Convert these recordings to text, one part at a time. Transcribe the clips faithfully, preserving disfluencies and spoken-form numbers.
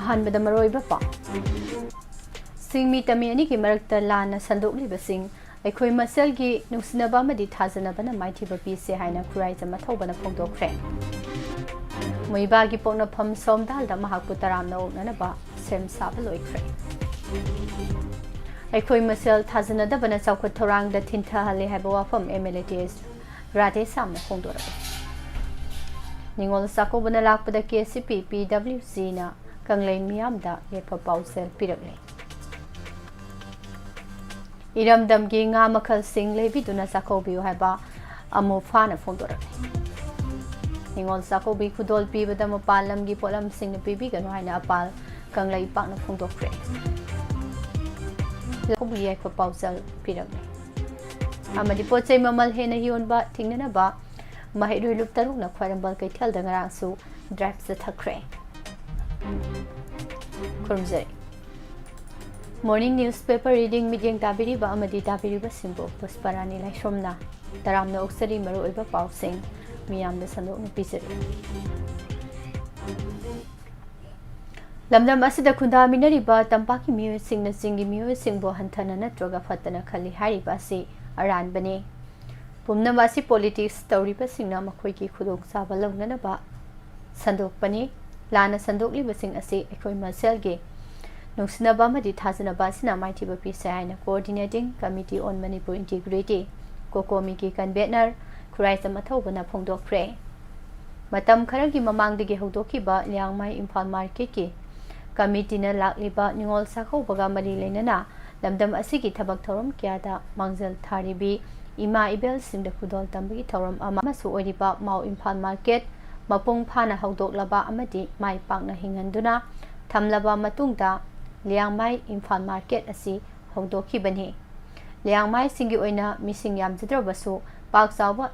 ꯑꯍꯥꯟꯕꯗ ꯃꯔꯨꯑꯣꯏꯕ ꯄꯥꯎ꯫ ꯁꯤꯡꯃꯤ ꯇꯝꯃꯤ ꯑꯅꯤꯒꯤ ꯃꯔꯛꯇ ꯂꯥꯟꯅ ꯁꯟꯗꯣꯛꯂꯤꯕꯁꯤꯡ ꯑꯩꯈꯣꯏ ꯃꯁꯦꯜꯒꯤ ꯅꯨꯡꯁꯤꯅꯕ ꯑꯃꯗꯤ ꯊꯥꯖꯅꯕꯅ ꯃꯥꯏꯊꯤꯕ ꯄꯤꯁꯦ ꯍꯥꯏꯅ ꯈꯨꯔꯥꯏꯖꯝ ꯑꯊꯧꯕꯅ ꯐꯣꯡꯗꯣꯛꯈ꯭ꯔꯦ꯫ ꯃꯨꯏꯕꯥꯒꯤ ꯄꯣꯛꯅꯐꯝ ꯁꯣꯝꯗꯥꯜꯗ ꯃꯍꯥꯛꯄꯨ ꯇꯔꯥꯝꯅ ꯑꯣꯛꯅꯅꯕ ꯁꯦꯝ ꯁꯥꯕ ꯂꯣꯏꯈ꯭ꯔꯦ꯫ ꯑꯩꯈꯣꯏ ꯃꯁꯦꯜ ꯊꯥꯖꯅꯗꯕꯅ ꯆꯥꯎꯈꯠ ꯊꯧꯔꯥꯡꯗ ꯊꯤꯟꯊꯍꯜꯂꯦ ꯍꯥꯏꯕ ꯋꯥꯐꯝ ꯑꯦꯝ ꯑꯦꯜ ꯑꯦ ꯇꯤ ꯑꯦꯁ ꯔꯥꯙꯦꯁ꯭ꯌꯥꯝꯅ ꯐꯣꯡꯗꯣꯔꯛꯂꯤ꯫ ꯅꯤꯉꯣꯜ ꯆꯥꯛꯀꯧꯕꯅ ꯂꯥꯛꯄꯗ ꯀꯦ ꯑꯦꯁ ꯁꯤ ꯄꯤ, ꯄꯤ ꯗꯕ꯭ꯂꯤꯎ ꯖꯤꯅ ꯀꯪꯂꯩ ꯃꯤꯌꯥꯝꯗ ꯌꯥꯏꯐ ꯄꯥꯎꯖꯦꯜ ꯄꯤꯔꯛꯂꯤ꯫ ꯏꯔꯝꯗꯝꯒꯤ ꯉꯥ ꯃꯈꯜꯁꯤꯡ ꯂꯩꯕꯤꯗꯨꯅ ꯆꯥꯛꯀꯧꯕꯤꯌꯨ ꯍꯥꯏꯕ ꯑꯃꯨꯐꯥꯅ ꯐꯣꯡꯗꯣꯔꯛꯂꯤ꯫ ꯅꯤꯉꯣꯜ ꯆꯥꯛꯀꯧꯕꯒꯤ ꯈꯨꯗꯣꯜ ꯄꯤꯕꯗ ꯃꯄꯥꯟ ꯂꯝꯒꯤ ꯄꯣꯠꯂꯝꯁꯤꯡꯅ ꯄꯤꯕꯤꯒꯅꯨ ꯍꯥꯏꯅ ꯑꯄꯥꯜ ꯀꯪꯂꯩꯄꯥꯛꯅ ꯐꯣꯡꯗꯣꯛꯈ꯭ꯔꯦ꯫ ꯆꯥꯛꯀꯧꯕꯒꯤ ꯌꯥꯏꯐ ꯄꯥꯎꯖꯦꯜ ꯄꯤꯔꯛꯂꯤ꯫ ꯑꯃꯗꯤ ꯄꯣꯠ ꯆꯩ ꯃꯃꯜ ꯍꯦꯟꯅ ꯌꯣꯟꯕ ꯊꯤꯡꯅꯅꯕ ꯃꯍꯩꯔꯣꯏ ꯂꯨꯞ ꯇꯔꯨꯛꯅ ꯈ꯭ꯋꯥꯏꯔꯝꯕꯟ ꯀꯩꯊꯦꯜꯗ ꯉꯔꯥꯡꯁꯨ ꯗ꯭ꯔꯥꯏꯚ ꯆꯠꯊꯈ꯭ꯔꯦ꯫ ꯈꯨꯔꯨꯝꯖꯔꯤ꯫ Morning newspaper reading ꯃꯤꯠꯌꯦꯡ ꯇꯥꯕꯤꯔꯤꯕ ꯑꯃꯗꯤ ꯇꯥꯕꯤꯔꯤꯕꯁꯤꯡꯕꯨ ꯄꯨꯁꯄꯔꯥꯅꯤ ꯂꯥꯏꯁ꯭ꯔꯝꯅ ꯇꯔꯥꯝꯅ ꯑꯣꯛꯆꯔꯤ꯫ ꯃꯔꯨꯑꯣꯏꯕ ꯄꯥꯎꯁꯤꯡ ꯃꯤꯌꯥꯝꯗ ꯁꯟꯗꯣꯛꯅ ꯄꯤꯖꯔꯤ꯫ ꯂꯝꯗꯝ ꯑꯁꯤꯗ ꯈꯨꯟꯗꯥꯃꯤꯟꯅꯔꯤꯕ ꯇꯝꯄꯥꯛꯀꯤ ꯃꯤꯑꯣꯏꯁꯤꯡꯅ ꯆꯤꯡꯒꯤ ꯃꯤꯑꯣꯏꯁꯤꯡꯕꯨ ꯍꯟꯊꯅ ꯅꯠꯇ꯭ꯔꯒ ꯐꯠꯇꯅ ꯈꯜꯂꯤ ꯍꯥꯏꯔꯤꯕ ꯑꯁꯤ ꯑꯔꯥꯟꯕꯅꯤ꯫ ꯄꯨꯝꯅꯃꯛ ꯑꯁꯤ ꯄꯣꯂꯤꯇꯤꯛꯁ ꯇꯧꯔꯤꯕꯁꯤꯡꯅ ꯃꯈꯣꯏꯒꯤ ꯈꯨꯗꯣꯡꯆꯥꯕ ꯂꯧꯅꯅꯕ ꯁꯟꯗꯣꯛꯄꯅꯤ꯫ ꯂꯥꯟꯅ ꯁꯟꯗꯣꯛꯂꯤꯕꯁꯤꯡ ꯑꯁꯤ ꯑꯩꯈꯣꯏ ꯃꯁꯦꯜꯒꯤ ꯅꯨꯡꯁꯤꯅꯕ ꯑꯃꯗꯤ ꯊꯥꯖꯅꯕ ꯑꯁꯤꯅ ꯃꯥꯏꯊꯤꯕ ꯄꯤꯁꯦ ꯍꯥꯏꯅ Coordinating Committee on Manipur Integrity, ꯀꯣꯀꯣꯃꯤꯒꯤ ꯀꯟꯚꯦꯅꯔ ꯈꯨꯔꯥꯏꯖꯝ ꯑꯊꯧꯕꯅ ꯐꯣꯡꯗꯣꯛꯈ꯭ꯔꯦ꯫ ꯃꯇꯝ ꯈꯔꯒꯤ ꯃꯃꯥꯡꯗꯒꯤ ꯍꯧꯗꯣꯛꯈꯤꯕ ꯂꯤꯌꯥꯡꯃꯥꯏ ꯏꯝꯐꯥꯜ ꯃꯥꯔꯀꯦꯠꯀꯤ ꯀꯃꯤꯇꯤꯅ ꯂꯥꯛꯂꯤꯕ ꯅꯤꯉꯣꯜ ꯆꯥꯛꯀꯧꯕꯒ ꯃꯔꯤ ꯂꯩꯅꯅ ꯂꯝꯗꯝ ꯑꯁꯤꯒꯤ ꯊꯕꯛ ꯊꯧꯔꯝ ꯀꯌꯥꯗ ꯃꯥꯡꯖꯤꯜ ꯊꯥꯔꯤꯕꯤ ꯏꯃꯥ ꯏꯕꯦꯜꯁꯤꯡꯗ ꯈꯨꯗꯣꯜ ꯇꯝꯕꯒꯤ ꯊꯧꯔꯝ ꯑꯃꯁꯨ ꯑꯣꯏꯔꯤꯕ ꯃꯥꯎ ꯏꯝꯐꯥꯜ ꯃꯥꯔꯀꯦꯠ ꯃꯄꯨꯡ ꯐꯥꯅ ꯍꯧꯗꯣꯛꯂꯕ ꯑꯃꯗꯤ ꯃꯥꯏ ꯄꯥꯛꯅ ꯍꯤꯡꯍꯟꯗꯨꯅ ꯊꯝꯂꯕ ꯃꯇꯨꯡꯗ ꯂꯤꯌꯥꯡꯃꯥꯏ ꯏꯝꯐꯥꯜ ꯃꯥꯔꯀꯦꯠ ꯑꯁꯤ ꯍꯧꯗꯣꯛꯈꯤꯕꯅꯤ꯫ ꯂꯤꯌꯥꯡꯃꯥꯏꯁꯤꯡꯒꯤ ꯑꯣꯏꯅ ꯃꯤꯁꯤꯡ ꯌꯥꯝꯖꯗ꯭ꯔꯕꯁꯨ ꯄꯥꯛ ꯆꯥꯎꯕ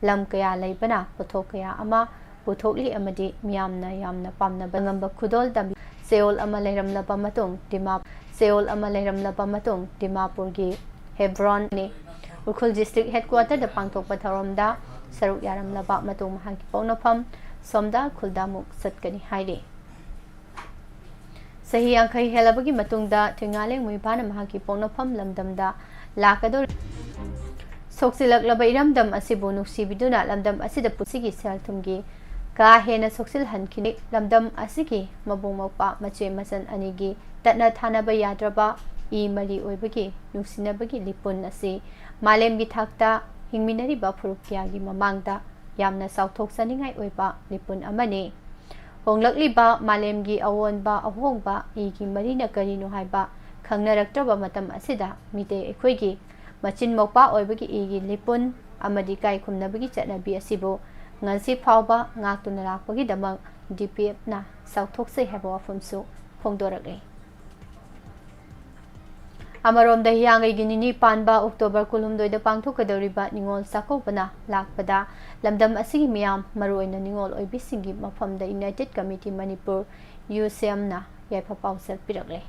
ꯂꯝ ꯀꯌꯥ ꯂꯩꯕꯅ ꯄꯣꯠꯊꯣꯛ ꯀꯌꯥ ꯑꯃ ꯄꯨꯊꯣꯛꯂꯤ ꯑꯃꯗꯤ ꯃꯤꯌꯥꯝꯅ ꯌꯥꯝꯅ ꯄꯥꯝꯅꯕ ꯉꯝꯕ ꯈꯨꯗꯣꯜ ꯇꯝꯕꯤ꯫ ꯆꯌꯣꯜ ꯑꯃ ꯂꯩꯔꯝꯂꯕ ꯃꯇꯨꯡ ꯗꯤꯃꯥ-, ꯆꯌꯣꯜ ꯑꯃ ꯂꯩꯔꯝꯂꯕ ꯃꯇꯨꯡ ꯗꯤꯃꯥꯄꯨꯔꯒꯤ ꯍꯦꯕ꯭ꯔꯣꯟꯅꯤ꯫ ꯎꯈ꯭ꯔꯨꯜ ꯗꯤꯁꯇ꯭ꯔꯤꯛ ꯍꯦꯗꯀ꯭ꯋꯥꯇꯔꯗ ꯄꯥꯡꯊꯣꯛꯄ ꯊꯧꯔꯝꯗ ꯁꯔꯨꯛ ꯌꯥꯔꯝꯂꯕ ꯃꯇꯨꯡ ꯃꯍꯥꯛꯀꯤ ꯄꯣꯛꯅꯐꯝ ꯁꯣꯝꯗꯥ ꯈꯨꯜꯗ ꯑꯃꯨꯛ ꯆꯠꯀꯅꯤ ꯍꯥꯏꯔꯤ꯫ ꯆꯍꯤ ꯌꯥꯡꯈꯩ ꯍꯦꯜꯂꯕꯒꯤ ꯃꯇꯨꯡꯗ ꯊꯣꯏꯉꯥꯂꯦꯡ ꯃꯣꯏꯕꯥꯅ ꯃꯍꯥꯛꯀꯤ ꯄꯣꯛꯅꯐꯝ ꯂꯝꯗꯝꯗ ꯂꯥꯛꯀꯗꯧꯔꯤ꯫ ꯁꯣꯛꯆꯤꯜꯂꯛꯂꯕ ꯏꯔꯝꯗꯝ ꯑꯁꯤꯕꯨ ꯅꯨꯡꯁꯤꯕꯤꯗꯨꯅ ꯂꯝꯗꯝ ꯑꯁꯤꯗ ꯄꯨꯟꯁꯤꯒꯤ ꯁꯦꯜ ꯊꯨꯝꯒꯤ ꯀꯥ ꯍꯦꯟꯅ ꯁꯣꯛꯆꯤꯜꯍꯟꯈꯤꯅꯤ꯫ ꯂꯝꯗꯝ ꯑꯁꯤꯒꯤ ꯃꯕꯨꯡ ꯃꯧꯄ꯭ꯋꯥ ꯃꯆꯦ ꯃꯆꯟ ꯑꯅꯤꯒꯤ ꯇꯠꯅ ꯊꯥꯅꯕ ꯌꯥꯗ꯭ꯔꯕ ꯏ ꯃꯔꯤ ꯑꯣꯏꯕꯒꯤ ꯅꯨꯡꯁꯤꯅꯕꯒꯤ ꯂꯤꯄꯨꯟ ꯑꯁꯤ ꯃꯥꯂꯦꯝꯒꯤ ꯊꯥꯛꯇ ꯍꯤꯡꯃꯤꯟꯅꯔꯤꯕ ꯐꯨꯔꯨꯞ ꯀꯌꯥꯒꯤ ꯃꯃꯥꯡꯗ ꯌꯥꯝꯅ ꯆꯥꯎꯊꯣꯛꯆꯅꯤꯡꯉꯥꯏ ꯑꯣꯏꯕ ꯂꯤꯄꯨꯟ ꯑꯃꯅꯤ꯫ ꯍꯣꯡꯂꯛꯂꯤꯕ ꯃꯥꯂꯦꯝꯒꯤ ꯑꯑꯣꯟꯕ ꯑꯍꯣꯡꯕ ꯏꯒꯤ ꯃꯔꯤꯅ ꯀꯔꯤꯅꯣ ꯍꯥꯏꯕ ꯈꯪꯅꯔꯛꯇ꯭ꯔꯕ ꯃꯇꯝ ꯑꯁꯤꯗ ꯃꯤꯇꯩ ꯑꯩꯈꯣꯏꯒꯤ ꯃꯆꯤꯟ ꯃꯧꯄꯥ ꯑꯣꯏꯕꯒꯤ ꯏꯒꯤ ꯂꯤꯄꯨꯟ ꯑꯃꯗꯤ ꯏꯀꯥꯏ ꯈꯨꯝꯅꯕꯒꯤ ꯆꯠꯅꯕꯤ ꯑꯁꯤꯕꯨ ꯉꯁꯤ ꯐꯥꯎꯕ ꯉꯥꯛꯇꯨꯅ ꯂꯥꯛꯄꯒꯤꯗꯃꯛ ꯗꯤ ꯄꯤ ꯑꯦꯐꯅ ꯆꯥꯎꯊꯣꯛꯆꯩ ꯍꯥꯏꯕ ꯋꯥꯐꯝꯁꯨ ꯐꯣꯡꯗꯣꯔꯛꯂꯤ꯫ ꯑꯃꯔꯣꯝꯗ, ꯍꯤꯌꯥꯡꯒꯩꯒꯤ ꯅꯤꯅꯤ ꯄꯥꯟꯕ ꯑꯣꯛꯇꯣꯕꯔ ꯀꯨꯟꯍꯨꯝꯗꯣꯏꯗ ꯄꯥꯡꯊꯣꯛꯀꯗꯧꯔꯤꯕ ꯅꯤꯉꯣꯜ ꯆꯥꯛꯀꯧꯕꯅ ꯂꯥꯛꯄꯗ ꯂꯝꯗꯝ ꯑꯁꯤꯒꯤ ꯃꯤꯌꯥꯝ, ꯃꯔꯨꯑꯣꯏꯅ ꯅꯤꯉꯣꯜ ꯑꯣꯏꯕꯤꯁꯤꯡꯒꯤ ꯃꯐꯝꯗ United Committee Manipur, ꯌꯨ ꯁꯤ ꯑꯦꯝꯅ ꯌꯥꯏꯐ ꯄꯥꯎꯖꯦꯜ ꯄꯤꯔꯛꯂꯦ꯫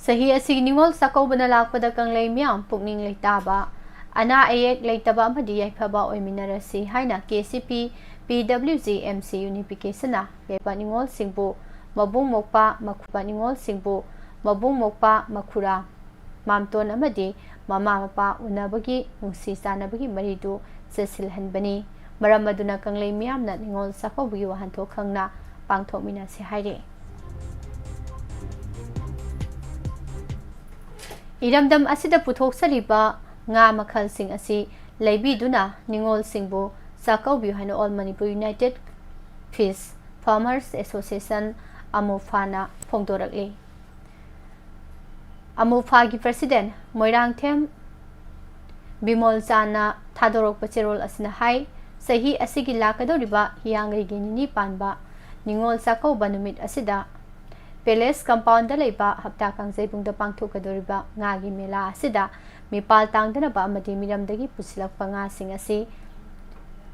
ꯆꯍꯤ ꯑꯁꯤꯒꯤ ꯅꯤꯉꯣꯜ ꯆꯥꯛꯀꯧꯕꯅ ꯂꯥꯛꯄꯗ ꯀꯪꯂꯩ ꯃꯤꯌꯥꯝ ꯄꯨꯛꯅꯤꯡ ꯂꯩꯇꯥꯕ, ꯑꯅꯥ ꯑꯌꯦꯛ ꯂꯩꯇꯕ ꯑꯃꯗꯤ ꯌꯥꯏꯐꯕ ꯑꯣꯏꯃꯤꯟꯅꯔꯁꯤ ꯍꯥꯏꯅ ꯀꯦ ꯁꯤ ꯄꯤ, ꯄꯤ ꯗꯕ꯭ꯂꯤꯎ ꯖꯤ, ꯑꯦꯝ ꯁꯤ ꯌꯨꯅꯤꯐꯤꯀꯦꯁꯟꯅ ꯌꯥꯏꯐ ꯅꯤꯉꯣꯜꯁꯤꯡꯕꯨ ꯃꯕꯨꯡ ꯃꯧꯄ꯭ꯋꯥ ꯃꯈꯨ-, ꯅꯤꯉꯣꯜꯁꯤꯡꯕꯨ ꯃꯕꯨꯡ ꯃꯧꯄ꯭ꯋꯥ ꯃꯈꯨꯔꯥ ꯃꯥꯝꯇꯣꯟ ꯑꯃꯗꯤ ꯃꯃꯥ ꯃꯄꯥ ꯎꯅꯕꯒꯤ ꯅꯨꯡꯁꯤ ꯆꯥꯟꯅꯕꯒꯤ ꯃꯔꯤꯗꯨ ꯆꯦꯠꯁꯤꯜꯍꯟꯕꯅꯤ꯫ ꯃꯔꯝ ꯑꯗꯨꯅ ꯀꯪꯂꯩ ꯃꯤꯌꯥꯝꯅ ꯅꯤꯉꯣꯜ ꯆꯥꯛꯀꯧꯕꯒꯤ ꯋꯥꯍꯟꯊꯣꯛ ꯈꯪꯅ ꯄꯥꯡꯊꯣꯛꯃꯤꯟꯅꯁꯤ ꯍꯥꯏꯔꯤ꯫ ꯏꯔꯝꯗꯝ ꯑꯁꯤꯗ ꯄꯨꯊꯣꯛꯆꯔꯤꯕ ꯉꯥ ꯃꯈꯜꯁꯤꯡ ꯑꯁꯤ ꯂꯩꯕꯤꯗꯨꯅ ꯅꯤꯉꯣꯜꯁꯤꯡꯕꯨ ꯆꯥꯛꯀꯧꯕꯤꯌꯨ ꯍꯥꯏꯅ All Manipur United Fish Farmers Association, ꯑꯃꯨꯐꯥꯅ ꯐꯣꯡꯗꯣꯔꯛꯂꯤ꯫ ꯑꯃꯨꯐꯥꯒꯤ president Moirangthem Bimol ꯆꯥꯟꯅ ꯊꯥꯗꯣꯔꯛꯄ ꯆꯦꯔꯣꯜ ꯑꯁꯤꯅ ꯍꯥꯏ, ꯆꯍꯤ ꯑꯁꯤꯒꯤ ꯂꯥꯛꯀꯗꯧꯔꯤꯕ ꯍꯤꯌꯥꯡꯒꯩꯒꯤ ꯅꯤꯅꯤ ꯄꯥꯟꯕ ꯅꯤꯉꯣꯜ ꯆꯥꯛꯀꯧꯕ ꯅꯨꯃꯤꯠ ꯑꯁꯤꯗ palace compoundꯗ ꯂꯩꯕ ꯍꯞꯇꯥ ꯀꯥꯡꯖꯩꯕꯨꯡꯗ ꯄꯥꯡꯊꯣꯛꯀꯗꯧꯔꯤꯕ ꯉꯥꯒꯤ ꯃꯦꯂꯥ ꯑꯁꯤꯗ ꯃꯤꯄꯥꯜ ꯇꯥꯡꯗꯅꯕ ꯑꯃꯗꯤ ꯃꯤꯔꯝꯗꯒꯤ ꯄꯨꯁꯤꯜꯂꯛꯄ ꯉꯥꯁꯤꯡ ꯑꯁꯤ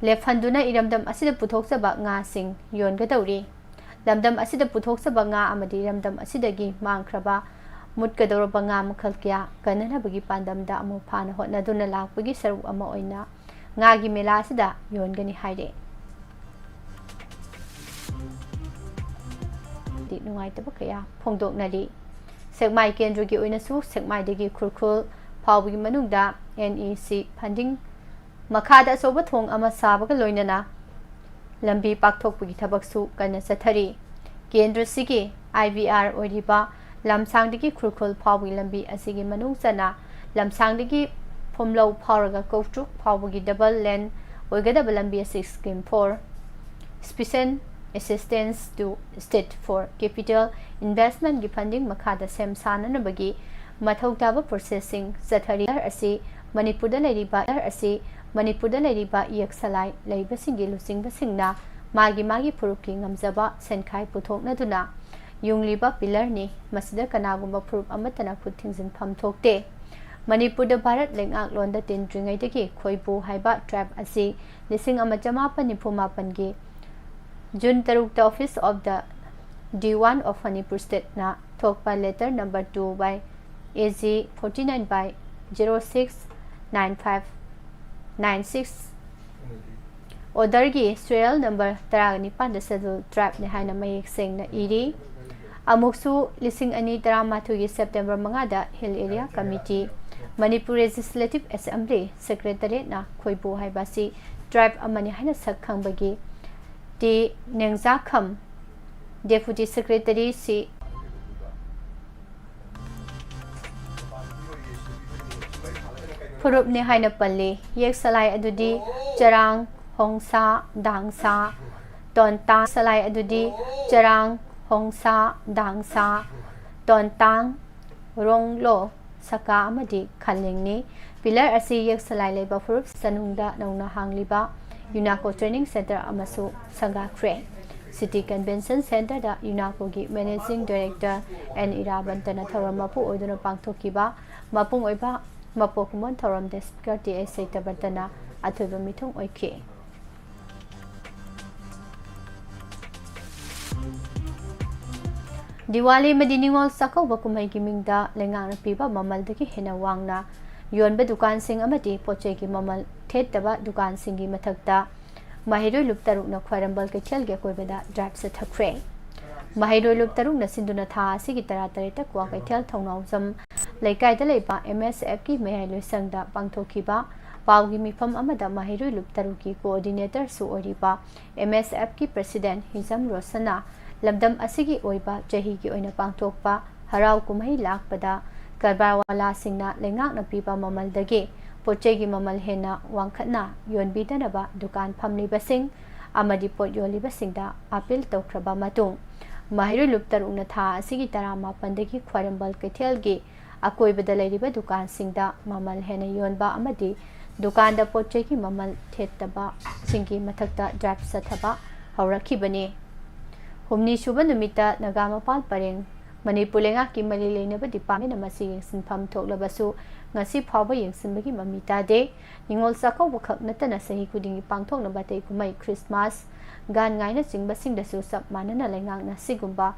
ꯂꯦꯞꯍꯟꯗꯨꯅ ꯏꯔꯝꯗꯝ ꯑꯁꯤꯗ ꯄꯨꯊꯣꯛꯆꯕ ꯉꯥꯁꯤꯡ ꯌꯣꯟꯒꯗꯧꯔꯤ꯫ ꯂꯝꯗꯝ ꯑꯁꯤꯗ ꯄꯨꯊꯣꯛꯆꯕ ꯉꯥ ꯑꯃꯗꯤ ꯂꯝꯗꯝ ꯑꯁꯤꯗꯒꯤ ꯃꯥꯡꯈ꯭ꯔꯕ, ꯃꯨꯠꯀꯗꯧꯔꯕ ꯉꯥ ꯃꯈꯜ ꯀꯌꯥ ꯀꯟꯅꯅꯕꯒꯤ ꯄꯥꯟꯗꯝꯗ ꯑꯃꯨꯐꯥꯅ ꯍꯣꯠꯅꯗꯨꯅ ꯂꯥꯛꯄꯒꯤ ꯁꯔꯨꯛ ꯑꯃ ꯑꯣꯏꯅ ꯉꯥꯒꯤ ꯃꯦꯂꯥ ꯑꯁꯤꯗ ꯌꯣꯟꯒꯅꯤ ꯍꯥꯏꯔꯦ꯫ ꯗꯤ ꯅꯨꯡꯉꯥꯏꯇꯕ ꯀꯌꯥ ꯐꯣꯡꯗꯣꯛꯅꯔꯤ꯫ ꯁꯦꯛꯃꯥꯏ ꯀꯦꯟꯗ꯭ꯔꯒꯤ ꯑꯣꯏꯅꯁꯨ ꯁꯦꯛꯃꯥꯏꯗꯒꯤ ꯈꯨꯔꯈꯨꯜ ꯐꯥꯎꯕꯒꯤ ꯃꯅꯨꯡꯗ NEC funding ꯃꯈꯥꯗ ꯑꯆꯧꯕ ꯊꯣꯡ ꯑꯃ ꯁꯥꯕꯒ ꯂꯣꯏꯅꯅ ꯂꯝꯕꯤ ꯄꯥꯛꯊꯣꯛꯄꯒꯤ ꯊꯕꯛꯁꯨ ꯀꯟꯅ ꯆꯠꯊꯔꯤ꯫ ꯀꯦꯟꯗ꯭ꯔꯁꯤꯒꯤ IVR ꯑꯣꯏꯔꯤꯕ ꯂꯝꯁꯥꯡꯗꯒꯤ ꯈꯨꯔꯈꯨꯜ ꯐꯥꯎꯕꯒꯤ ꯂꯝꯕꯤ ꯑꯁꯤꯒꯤ ꯃꯅꯨꯡ ꯆꯟꯅ ꯂꯝꯁꯥꯡꯗꯒꯤ ꯐꯨꯝꯂꯧ ꯐꯥꯎꯔꯒ ꯀꯧꯇ꯭ꯔꯨꯛ ꯐꯥꯎꯕꯒꯤ double lane ꯑꯣꯏꯒꯗꯕ ꯂꯝꯕꯤ ꯑꯁꯤ Scheme for Special Assistance to State for Capital Investmentꯀꯤ funding ꯃꯈꯥꯗ ꯁꯦꯝ ꯁꯥꯅꯅꯕꯒꯤ ꯃꯊꯧ ꯇꯥꯕ processꯁꯤꯡ ꯆꯠꯊꯔꯤ꯫ ꯑꯁꯤ ꯃꯅꯤꯄꯨꯔꯗ ꯂꯩꯔꯤꯕ, ꯑꯁꯤ ꯃꯅꯤꯄꯨꯔꯗ ꯂꯩꯔꯤꯕ ꯏꯌꯦꯛ ꯁꯂꯥꯏ ꯂꯩꯕꯁꯤꯡꯒꯤ ꯂꯨꯆꯤꯡꯕꯁꯤꯡꯅ ꯃꯥꯒꯤ ꯃꯥꯒꯤ ꯐꯨꯔꯨꯞꯀꯤ ꯉꯝꯖꯕ ꯁꯦꯟꯈꯥꯏ ꯄꯨꯊꯣꯛꯅꯗꯨꯅ ꯌꯨꯡꯂꯤꯕ pillarꯅꯤ꯫ ꯃꯁꯤꯗ ꯀꯅꯥꯒꯨꯝꯕ ꯐꯨꯔꯨꯞ ꯑꯃꯠꯇꯅ ꯈꯨꯠ ꯊꯤꯡꯖꯤꯟꯐꯝ ꯊꯣꯛꯇꯦ꯫ ꯃꯅꯤꯄꯨꯔꯗ ꯚꯥꯔꯠ ꯂꯩꯉꯥꯛꯂꯣꯟꯗ ꯇꯤꯟꯗ꯭ꯔꯤꯉꯩꯗꯒꯤ ꯈꯣꯏꯕꯨ ꯍꯥꯏꯕ tribe ꯑꯁꯤ ꯂꯤꯁꯤꯡ ꯑꯃ ꯆꯃꯥꯄꯟ ꯅꯤꯐꯨ ꯃꯥꯄꯟꯒꯤ ꯖꯨꯟ ꯇꯔꯨꯛꯇ Office of the Diwan of Manipur Stateꯅ ꯊꯣꯛꯄ letter number two by AG forty nine by zero six nine five nine six orderꯒꯤ serial number ꯇꯔꯥꯅꯤꯄꯥꯟꯗ schedule tribeꯅꯤ ꯍꯥꯏꯅ ꯃꯌꯦꯛ ꯁꯦꯡꯅ ꯏꯔꯤ꯫ ꯑꯃꯨꯛꯁꯨ ꯂꯤꯁꯤꯡ ꯑꯅꯤ ꯇꯔꯥꯃꯥꯊꯣꯏꯒꯤ September ꯃꯉꯥꯗ Hill Area Committee, Manipur Legislative Assembly Secretariatꯅ ꯈꯣꯏꯕꯨ ꯍꯥꯏꯕ ꯑꯁꯤ tribe ꯑꯃꯅꯤ ꯍꯥꯏꯅ ꯁꯛ ꯈꯪꯕꯒꯤ ꯇꯤ ꯅꯦꯡꯖꯥꯈꯝ, Deputy Secretary ꯁꯤ ꯐꯨꯔꯨꯞꯅꯤ ꯍꯥꯏꯅ ꯄꯜꯂꯤ꯫ ꯌꯦꯛ ꯁꯂꯥꯏ ꯑꯗꯨꯗꯤ ꯆꯔꯥꯡ, ꯍꯣꯡꯁꯥ, ꯗꯥꯡꯁꯥ, ꯇꯣꯟꯇꯥꯡ꯫ ꯁꯂꯥꯏ ꯑꯗꯨꯗꯤ ꯆꯔꯥꯡ, ꯍꯣꯡꯁꯥ, ꯗꯥꯡꯁꯥ, ꯇꯣꯟꯇꯥꯡ, ꯔꯣꯡꯂꯣ, ꯁꯀꯥ ꯑꯃꯗꯤ ꯈꯥꯂꯦꯡꯅꯤ꯫ Pillar ꯑꯁꯤ ꯌꯦꯛ ꯁꯂꯥꯏ ꯂꯩꯕ ꯐꯨꯔꯨꯞ ꯆꯅꯨꯡꯗ ꯅꯧꯅ ꯍꯥꯡꯂꯤꯕ UNACO Training Centre ꯑꯃꯁꯨ ꯁꯪꯒꯥꯈ꯭ꯔꯦ꯫ City Convention Centreꯗ UNACOꯒꯤ Managing Director ꯑꯦꯟ ꯏꯔꯥꯕꯟꯇꯅ ꯊꯧꯔꯝ ꯃꯄꯨ ꯑꯣꯏꯗꯨꯅ ꯄꯥꯡꯊꯣꯛꯈꯤꯕ ꯃꯄꯨꯡ ꯑꯣꯏꯕ ꯃꯄꯣꯛ ꯀꯨꯝꯑꯣꯟ ꯊꯧꯔꯝꯗ Speaker ꯇꯤ ꯑꯩꯆ ꯁꯩꯇꯕꯔꯇꯅ ꯑꯊꯣꯏꯕ ꯃꯤꯊꯨꯡ ꯑꯣꯏꯈꯤ꯫ ꯗꯤꯋꯥꯂꯤ ꯑꯃꯗꯤ ꯅꯤꯉꯣꯜ ꯆꯥꯛꯀꯧꯕ ꯀꯨꯝꯍꯩꯒꯤ ꯃꯤꯡꯗ ꯂꯩꯉꯥꯛꯅ ꯄꯤꯕ ꯃꯃꯜꯗꯒꯤ ꯍꯦꯟꯅ ꯋꯥꯡꯅ ꯌꯣꯟꯕ ꯗꯨꯀꯥꯟꯁꯤꯡ ꯑꯃꯗꯤ ꯄꯣꯠꯆꯩꯒꯤ ꯃꯃꯜ ꯊꯦꯠꯇꯕ ꯗꯨꯀꯥꯟꯁꯤꯡꯒꯤ ꯃꯊꯛꯇ ꯃꯍꯩꯔꯣꯏ ꯂꯨꯞ ꯇꯔꯨꯛꯅ ꯈ꯭ꯋꯥꯏꯔꯝꯕꯜ ꯀꯩꯊꯦꯜꯒꯤ ꯑꯀꯣꯏꯕꯗ ꯗ꯭ꯔꯥꯏꯚ ꯆꯠꯊꯈ꯭ꯔꯦ꯫ ꯃꯍꯩꯔꯣꯏ ꯂꯨꯞ ꯇꯔꯨꯛꯅ ꯁꯤꯟꯗꯨꯅ ꯊꯥ ꯑꯁꯤꯒꯤ ꯇꯔꯥꯇꯔꯦꯠꯇ ꯀ꯭ꯋꯥꯀꯩꯊꯦꯜ ꯊꯧꯅꯥꯎꯖꯝ ꯂꯩꯀꯥꯏꯗ ꯂꯩꯕ ꯑꯦꯝ ꯑꯦꯁ ꯑꯦꯐꯀꯤ ꯃꯌꯥꯏ ꯂꯣꯏꯁꯪꯗ ꯄꯥꯡꯊꯣꯛꯈꯤꯕ ꯄꯥꯎꯒꯤ ꯃꯤꯐꯝ ꯑꯃꯗ ꯃꯍꯩꯔꯣꯏ ꯂꯨꯞ ꯇꯔꯨꯛꯀꯤ ꯀꯣꯑꯣꯔꯗꯤꯅꯦꯇꯔꯁꯨ ꯑꯣꯏꯔꯤꯕ ꯑꯦꯝ ꯑꯦꯁ ꯑꯦꯐꯀꯤ ꯄ꯭ꯔꯦꯁꯤꯗꯦꯟꯠ ꯍꯤꯖꯝ ꯔꯣꯁꯟꯅ ꯂꯝꯗꯝ ꯑꯁꯤꯒꯤ ꯑꯣꯏꯕ ꯆꯍꯤꯒꯤ ꯑꯣꯏꯅ ꯄꯥꯡꯊꯣꯛꯄ ꯍꯔꯥꯎ ꯀꯨꯝꯍꯩ ꯂꯥꯛꯄꯗ ꯀꯔꯕꯥꯔꯋꯥꯂꯥꯁꯤꯡꯅ ꯂꯩꯉꯥꯛꯅ ꯄꯤꯕ ꯃꯃꯜꯗꯒꯤ ꯄꯣꯠꯆꯩꯒꯤ ꯃꯃꯜ ꯍꯦꯟꯅ ꯋꯥꯡꯈꯠꯅ ꯌꯣꯟꯕꯤꯗꯅꯕ ꯗꯨꯀꯥꯟ ꯐꯝꯂꯤꯕꯁꯤꯡ ꯑꯃꯗꯤ ꯄꯣꯠ ꯌꯣꯜꯂꯤꯕꯁꯤꯡꯗ ꯑꯥꯄꯤꯜ ꯇꯧꯈ꯭ꯔꯕ ꯃꯇꯨꯡ, ꯃꯍꯩꯔꯣꯏ ꯂꯨꯞ ꯇꯔꯨꯛꯅ ꯊꯥ ꯑꯁꯤꯒꯤ ꯇꯔꯥꯃꯥꯄꯟꯗꯒꯤ ꯈ꯭ꯋꯥꯏꯔꯝꯕꯜ ꯀꯩꯊꯦꯜꯒꯤ ꯑꯀꯣꯏꯕꯗ ꯂꯩꯔꯤꯕ ꯗꯨꯀꯥꯟꯁꯤꯡꯗ ꯃꯃꯜ ꯍꯦꯟꯅ ꯌꯣꯟꯕ ꯑꯃꯗꯤ ꯗꯨꯀꯥꯟꯗ ꯄꯣꯠ ꯆꯩꯒꯤ ꯃꯃꯜ ꯊꯦꯠꯇꯕꯁꯤꯡꯒꯤ ꯃꯊꯛꯇ ꯗ꯭ꯔꯥꯏꯚ ꯆꯠꯊꯕ ꯍꯧꯔꯛꯈꯤꯕꯅꯤ꯫ ꯍꯨꯝꯅꯤ ꯁꯨꯕ ꯅꯨꯃꯤꯠꯇ ꯅꯥꯒꯥ ꯃꯄꯥꯜ ꯄꯔꯦꯡ ꯃꯅꯤꯄꯨꯔ ꯂꯩꯉꯥꯛꯀꯤ ꯃꯔꯤ ꯂꯩꯅꯕ ꯗꯤꯄꯥꯔꯠꯃꯦꯟ ꯑꯃ ꯃꯁꯤ ꯌꯦꯡꯁꯤꯟꯐꯝ ꯊꯣꯛꯂꯕꯁꯨ, ꯉꯁꯤ ꯐꯥꯎꯕ ꯌꯦꯡꯁꯤꯟꯕꯒꯤ ꯃꯃꯤ ꯇꯥꯗꯦ꯫ ꯅꯤꯉꯣꯜ ꯆꯥꯛꯀꯧꯕ ꯈꯛ ꯅꯠꯇꯅ ꯆꯍꯤ ꯈꯨꯗꯤꯡꯒꯤ ꯄꯥꯡꯊꯣꯛꯅꯕ ꯑꯇꯩ ꯀꯨꯝꯍꯩ, ꯈ꯭ꯔꯤꯁꯃꯥꯁ, ꯒꯥꯟ ꯉꯥꯏꯅꯆꯤꯡꯕꯁꯤꯡꯗꯁꯨ ꯆꯞ ꯃꯥꯟꯅꯅ ꯂꯩꯉꯥꯛꯅ ꯁꯤꯒꯨꯝꯕ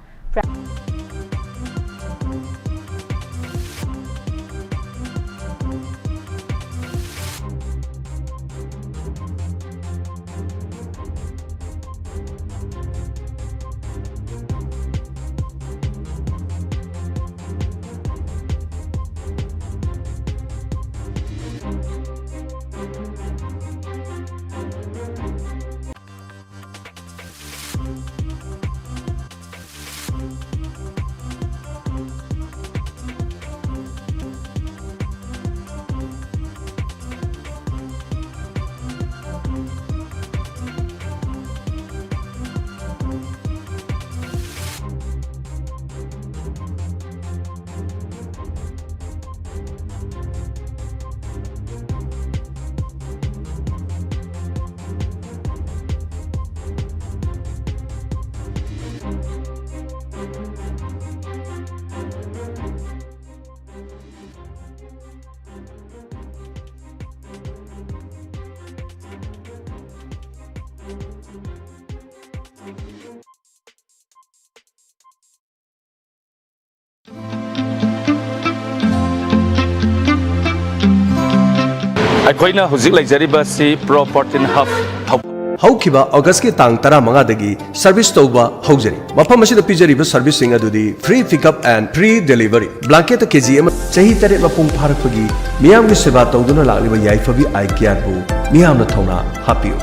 ꯑꯩꯈꯣꯏꯅ ꯍꯧꯖꯤꯛ ꯂꯩꯖꯔꯤꯕꯁꯤ Pro Protein Hub ꯊꯧ- ꯍꯧꯈꯤꯕ ꯑꯣꯒꯁꯀꯤ ꯇꯥꯡ ꯇꯔꯥꯃꯉꯥꯗꯒꯤ ꯁꯔꯚꯤꯁ ꯇꯧꯕ ꯍꯧꯖꯔꯤ꯫ ꯃꯐꯝ ꯑꯁꯤꯗ ꯄꯤꯖꯔꯤꯕ ꯁꯔꯚꯤꯁꯁꯤꯡ ꯑꯗꯨꯗꯤ free pickup and free delivery, blanket K G ꯑꯃ꯫ ꯆꯍꯤ ꯇꯔꯦꯠ ꯃꯄꯨꯡ ꯐꯥꯔꯛꯄꯒꯤ ꯃꯤꯌꯥꯝꯒꯤ ꯁꯦꯕꯥ ꯇꯧꯗꯨꯅ ꯂꯥꯛꯂꯤꯕ ꯌꯥꯏꯐꯕꯤ ꯑꯥꯏ ꯀꯤꯌꯥꯔꯕꯨ ꯃꯤꯌꯥꯝꯅ ꯊꯧꯅꯥ ꯍꯥꯞꯄꯤꯌꯨ꯫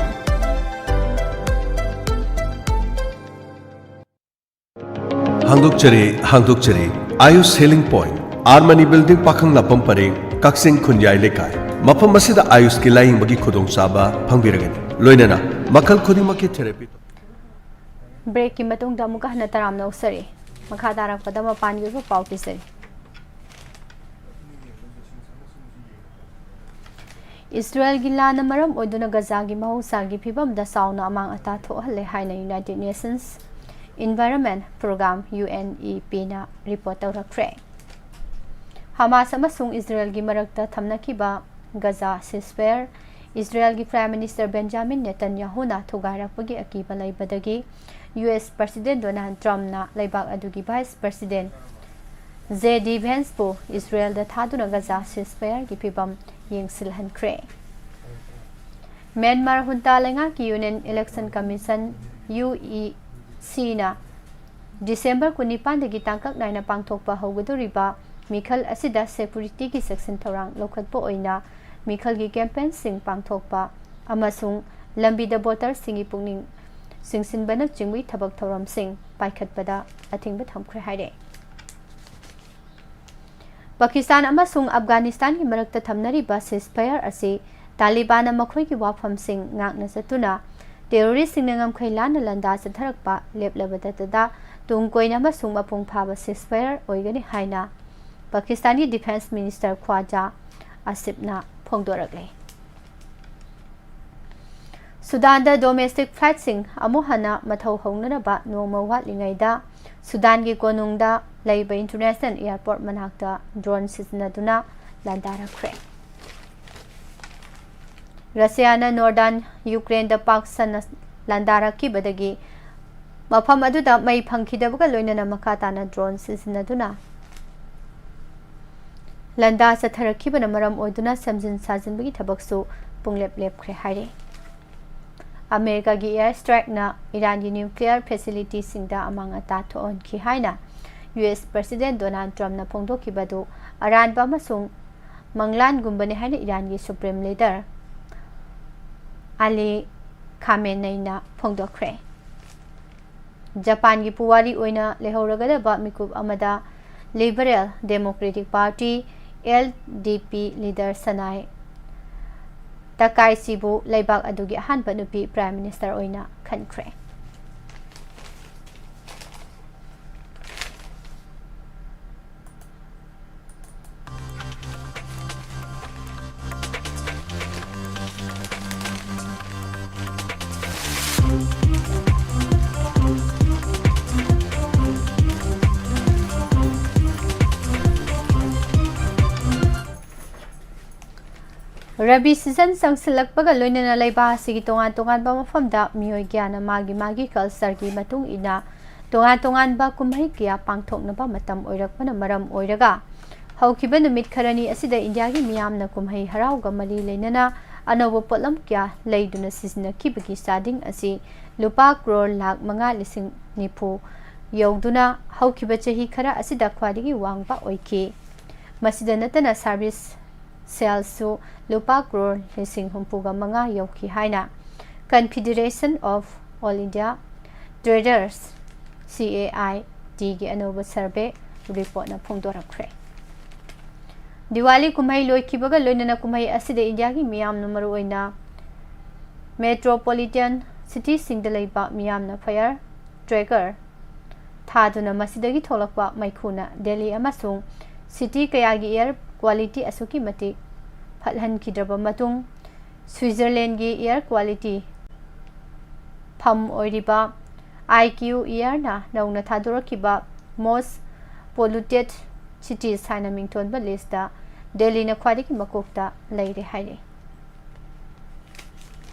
ꯍꯥꯡꯗꯣꯛꯆꯔꯤ, ꯍꯥꯡꯗꯣꯛꯆꯔꯤ꯫ Ayush Healing Point, R Mani Building, ꯄꯥꯈꯪ ꯂꯥꯛꯐꯝ ꯄꯔꯦꯡ, ꯀꯛꯆꯤꯡ ꯈꯨꯟꯌꯥꯏ ꯂꯩꯀꯥꯏ꯫ ꯃꯐꯝ ꯑꯁꯤꯗ ꯑꯥꯌꯨꯁꯀꯤ ꯂꯥꯌꯦꯡꯕꯒꯤ ꯈꯨꯗꯣꯡꯆꯥꯕ ꯐꯪꯕꯤꯔꯒꯅꯤ꯫ ꯂꯣꯏꯅꯅ ꯃꯈꯜ ꯈꯨꯗꯤꯡꯃꯛꯀꯤ therapy꯫ ꯕ꯭ꯔꯦꯛꯀꯤ ꯃꯇꯨꯡꯗ ꯑꯃꯨꯛꯀ ꯍꯟꯅ ꯇꯔꯥꯝꯅ ꯑꯣꯛꯆꯔꯤ꯫ ꯃꯈꯥ ꯇꯥꯔꯛꯄꯗ ꯃꯄꯥꯟꯒꯤ ꯑꯣꯏꯕ ꯄꯥꯎ ꯄꯤꯖꯔꯤ꯫ ꯏꯁꯔꯥꯌꯦꯜꯒꯤ ꯂꯥꯟꯅ ꯃꯔꯝ ꯑꯣꯏꯗꯨꯅ ꯒꯖꯥꯒꯤ ꯃꯍꯧꯁꯥꯒꯤ ꯐꯤꯕꯝꯗ ꯆꯥꯎꯅ ꯑꯃꯥꯡ ꯑꯇꯥ ꯊꯣꯛꯍꯜꯂꯦ ꯍꯥꯏꯅ United Nations Environment Program, UNEP ꯅ report ꯇꯧꯔꯛꯈ꯭ꯔꯦ꯫ ꯍꯃꯥꯁ ꯑꯃꯁꯨꯡ ꯏꯁꯔꯥꯌꯦꯜꯒꯤ ꯃꯔꯛꯇ ꯊꯝꯅꯈꯤꯕ ꯒꯖꯥ ceasefire, ꯏꯁꯔꯥꯌꯦꯜꯒꯤ Prime Minister ꯕꯦꯟꯖꯥꯃꯤꯟ ꯅꯦꯇꯟꯌꯥꯍꯨꯅ ꯊꯨꯒꯥꯏꯔꯛꯄꯒꯤ ꯑꯀꯤꯕ ꯂꯩꯕꯗꯒꯤ ꯌꯨ ꯑꯦꯁ President ꯗꯣꯅꯥꯜꯗ ꯇ꯭ꯔꯝꯞꯅ ꯂꯩꯕꯥꯛ ꯑꯗꯨꯒꯤ Vice President ꯖꯦ ꯗꯤ ꯚꯦꯟꯁꯄꯨ ꯏꯁꯔꯥꯌꯦꯜꯗ ꯊꯥꯗꯨꯅ ꯒꯖꯥ ceasefireꯒꯤ ꯐꯤꯕꯝ ꯌꯦꯡꯁꯤꯜꯍꯟꯈ꯭ꯔꯦ꯫ ꯃ꯭ꯌꯥꯟꯃꯥꯔ junta ꯂꯩꯉꯥꯛꯀꯤ Union Election Commission, U E ꯁꯤꯅ ꯗꯤꯁꯦꯝꯕꯔ ꯀꯨꯟꯅꯤꯄꯥꯟꯗꯒꯤ ꯇꯥꯡꯀꯛ ꯅꯥꯏꯅ ꯄꯥꯡꯊꯣꯛꯄ ꯍꯧꯒꯗꯧꯔꯤꯕ ꯃꯤꯈꯜ ꯑꯁꯤꯗ securityꯒꯤ ꯆꯦꯛꯁꯤꯟ ꯊꯧꯔꯥꯡ ꯂꯧꯈꯠꯄ ꯑꯣꯏꯅ ꯃꯤꯈꯜꯒꯤ campaignꯁꯤꯡ ꯄꯥꯡꯊꯣꯛꯄ ꯑꯃꯁꯨꯡ ꯂꯝꯕꯤꯗ voterꯁꯤꯡꯒꯤ ꯄꯨꯛꯅꯤꯡ ꯆꯤꯡꯁꯤꯟꯕꯅꯆꯤꯡꯕꯒꯤ ꯊꯕꯛ ꯊꯧꯔꯝꯁꯤꯡ ꯄꯥꯏꯈꯠꯄꯗ ꯑꯊꯤꯡꯕ ꯊꯝꯈ꯭ꯔꯦ ꯍꯥꯏꯔꯦ꯫ ꯄꯥꯀꯤꯁꯇꯥꯟ ꯑꯃꯁꯨꯡ ꯑꯐꯒꯥꯅꯤꯁꯇꯥꯟꯒꯤ ꯃꯔꯛꯇ ꯊꯝꯅꯔꯤꯕ ceasefire ꯑꯁꯤ ꯇꯥꯂꯤꯕꯥꯟꯅ ꯃꯈꯣꯏꯒꯤ ꯋꯥꯐꯝꯁꯤꯡ ꯉꯥꯛꯅ ꯆꯠꯇꯨꯅ terroristꯁꯤꯡꯅ ꯉꯝꯈꯩ ꯂꯥꯟꯅ ꯂꯥꯟꯗꯥ ꯆꯠꯊꯔꯛꯄ ꯂꯦꯞꯂꯕꯗꯇꯗ ꯇꯨꯡ ꯀꯣꯏꯅ ꯑꯃꯁꯨꯡ ꯃꯄꯨꯡ ꯐꯥꯕ ceasefire ꯑꯣꯏꯒꯅꯤ ꯍꯥꯏꯅ ꯄꯥꯀꯤꯁꯇꯥꯟꯒꯤ Defence Minister ꯈ꯭ꯋꯥꯖꯥ ꯑꯁꯤꯐꯅ ꯐꯣꯡꯗꯣꯔꯛꯂꯦ꯫ ꯁꯨꯗꯥꯟꯗ domestic flightꯁꯤꯡ ꯑꯃꯨꯛ ꯍꯟꯅ ꯃꯊꯧ ꯍꯧꯅꯅꯕ ꯅꯣꯡꯃ ꯋꯥꯠꯂꯤꯉꯩꯗ ꯁꯨꯗꯥꯟꯒꯤ ꯀꯣꯅꯨꯡꯗ ꯂꯩꯕ international airport ꯃꯅꯥꯛꯇ drone ꯁꯤꯖꯤꯟꯅꯗꯨꯅ ꯂꯥꯟꯗꯥꯔꯛꯈ꯭ꯔꯦ꯫ ꯔꯁꯤꯌꯥꯅ northern ꯌꯨꯀ꯭ꯔꯦꯟꯗ ꯄꯥꯛ ꯁꯟꯅ ꯂꯥꯟꯗꯥꯔꯛꯈꯤꯕꯗꯒꯤ ꯃꯐꯝ ꯑꯗꯨꯗ ꯃꯩ ꯐꯪꯈꯤꯗꯕꯒ ꯂꯣꯏꯅꯅ ꯃꯈꯥ ꯇꯥꯅ drone ꯁꯤꯖꯤꯟꯅꯗꯨꯅ ꯂꯥꯟꯗꯥ ꯆꯠꯊꯔꯛꯈꯤꯕꯅ ꯃꯔꯝ ꯑꯣꯏꯗꯨꯅ ꯁꯦꯝꯖꯤꯟ ꯁꯥꯖꯤꯟꯕꯒꯤ ꯊꯕꯛꯁꯨ ꯄꯨꯡꯂꯦꯞ ꯂꯦꯞꯈ꯭ꯔꯦ ꯍꯥꯏꯔꯤ꯫ ꯑꯃꯦꯔꯤꯀꯥꯒꯤ air strikeꯅ ꯏꯔꯥꯟꯒꯤ nuclear facilitiesꯁꯤꯡꯗ ꯑꯃꯥꯡ ꯑꯇꯥ ꯊꯣꯛꯍꯟꯈꯤ ꯍꯥꯏꯅ ꯌꯨ ꯑꯦꯁ President Donald Trumpꯅ ꯐꯣꯡꯗꯣꯛꯈꯤꯕꯗꯨ ꯑꯔꯥꯟꯕ ꯑꯃꯁꯨꯡ ꯃꯪꯂꯥꯟꯒꯨꯝꯕꯅꯤ ꯍꯥꯏꯅ ꯏꯔꯥꯟꯒꯤ Supreme Leader Ali Khameneiꯅ ꯐꯣꯡꯗꯣꯛꯈ꯭ꯔꯦ꯫ ꯖꯄꯥꯟꯒꯤ ꯄꯨꯋꯥꯔꯤ ꯑꯣꯏꯅ ꯂꯩꯍꯧꯔꯒꯗꯕ ꯃꯤꯀꯨꯞ ꯑꯃꯗ Liberal Democratic Party, L D P leader Sanai Takaichiꯕꯨ ꯂꯩꯕꯥꯛ ꯑꯗꯨꯒꯤ ꯑꯍꯥꯟꯕ ꯅꯨꯄꯤ Prime Minister ꯑꯣꯏꯅ ꯈꯟꯈ꯭ꯔꯦ꯫ ꯔꯕꯤ season ꯆꯪꯁꯤꯜꯂꯛꯄꯒ ꯂꯣꯏꯅꯅ ꯂꯩꯕꯥꯛ ꯑꯁꯤꯒꯤ ꯇꯣꯉꯥꯟ ꯇꯣꯉꯥꯟꯕ ꯃꯐꯝꯗ ꯃꯤꯑꯣꯏ ꯀꯌꯥꯅ ꯃꯥꯒꯤ ꯃꯥꯒꯤ cultureꯒꯤ ꯃꯇꯨꯡ ꯏꯟꯅ ꯇꯣꯉꯥꯟ ꯇꯣꯉꯥꯟꯕ ꯀꯨꯝꯍꯩ ꯀꯌꯥ ꯄꯥꯡꯊꯣꯛꯅꯕ ꯃꯇꯝ ꯑꯣꯏꯔꯛꯄꯅ ꯃꯔꯝ ꯑꯣꯏꯔꯒ, ꯍꯧꯈꯤꯕ ꯅꯨꯃꯤꯠ ꯈꯔꯅꯤ ꯑꯁꯤꯗ ꯏꯟꯗꯤꯌꯥꯒꯤ ꯃꯤꯌꯥꯝꯅ ꯀꯨꯝꯍꯩ ꯍꯔꯥꯎꯒ ꯃꯔꯤ ꯂꯩꯅꯅ ꯑꯅꯧꯕ ꯄꯣꯠꯂꯝ ꯀꯌꯥ ꯂꯩꯗꯨꯅ ꯁꯤꯖꯤꯟꯅꯈꯤꯕꯒꯤ ꯆꯥꯗꯤꯡ ꯑꯁꯤ ꯂꯨꯄꯥ ꯀ꯭ꯔꯣꯔ ꯂꯥꯈ ꯃꯉꯥ ꯂꯤꯁꯤꯡ ꯅꯤꯐꯨ ꯌꯧꯗꯨꯅ ꯍꯧꯈꯤꯕ ꯆꯍꯤ ꯈꯔ ꯑꯁꯤꯗ ꯈ꯭ꯋꯥꯏꯗꯒꯤ ꯋꯥꯡꯕ ꯑꯣꯏꯈꯤ꯫ ꯃꯁꯤꯗ ꯅꯠꯇꯅ service salesꯁꯨ ꯂꯨꯄꯥ ꯀ꯭ꯔꯣꯔ ꯂꯤꯁꯤꯡ ꯍꯨꯝꯐꯨꯒ ꯃꯉꯥ ꯌꯧꯈꯤ ꯍꯥꯏꯅ Confederation of All India Traders, C A I T ꯒꯤ ꯑꯅꯧꯕ survey reportꯅ ꯐꯣꯡꯗꯣꯔꯛꯈ꯭ꯔꯦ꯫ ꯗꯤꯋꯥꯂꯤ ꯀꯨꯝꯍꯩ ꯂꯣꯏꯈꯤꯕꯒ ꯂꯣꯏꯅꯅ ꯀꯨꯝꯍꯩ ꯑꯁꯤꯗ ꯏꯟꯗꯤꯌꯥꯒꯤ ꯃꯤꯌꯥꯝꯅ, ꯃꯔꯨꯑꯣꯏꯅ metropolitan cityꯁꯤꯡꯗ ꯂꯩꯕ ꯃꯤꯌꯥꯝꯅ fire cracker ꯊꯥꯗꯨꯅ ꯃꯁꯤꯗꯒꯤ ꯊꯣꯛꯂꯛꯄ ꯃꯩꯈꯨꯅ ꯗꯦꯜꯂꯤ ꯑꯃꯁꯨꯡ city ꯀꯌꯥꯒꯤ air quality ꯑꯁꯨꯛꯀꯤ ꯃꯇꯤꯛ ꯐꯠꯍꯟꯈꯤꯗ꯭ꯔꯕ ꯃꯇꯨꯡ, Switzerlandꯒꯤ air quality ꯐꯝ ꯑꯣꯏꯔꯤꯕ I Q Airꯅ ꯅꯧꯅ ꯊꯥꯗꯣꯔꯛꯈꯤꯕ most polluted cities ꯍꯥꯏꯅ ꯃꯤꯡꯊꯣꯟꯕ listꯇ ꯗꯦꯜꯂꯤꯅ ꯈ꯭ꯋꯥꯏꯗꯒꯤ ꯃꯀꯣꯛꯇ ꯂꯩꯔꯦ ꯍꯥꯏꯔꯤ꯫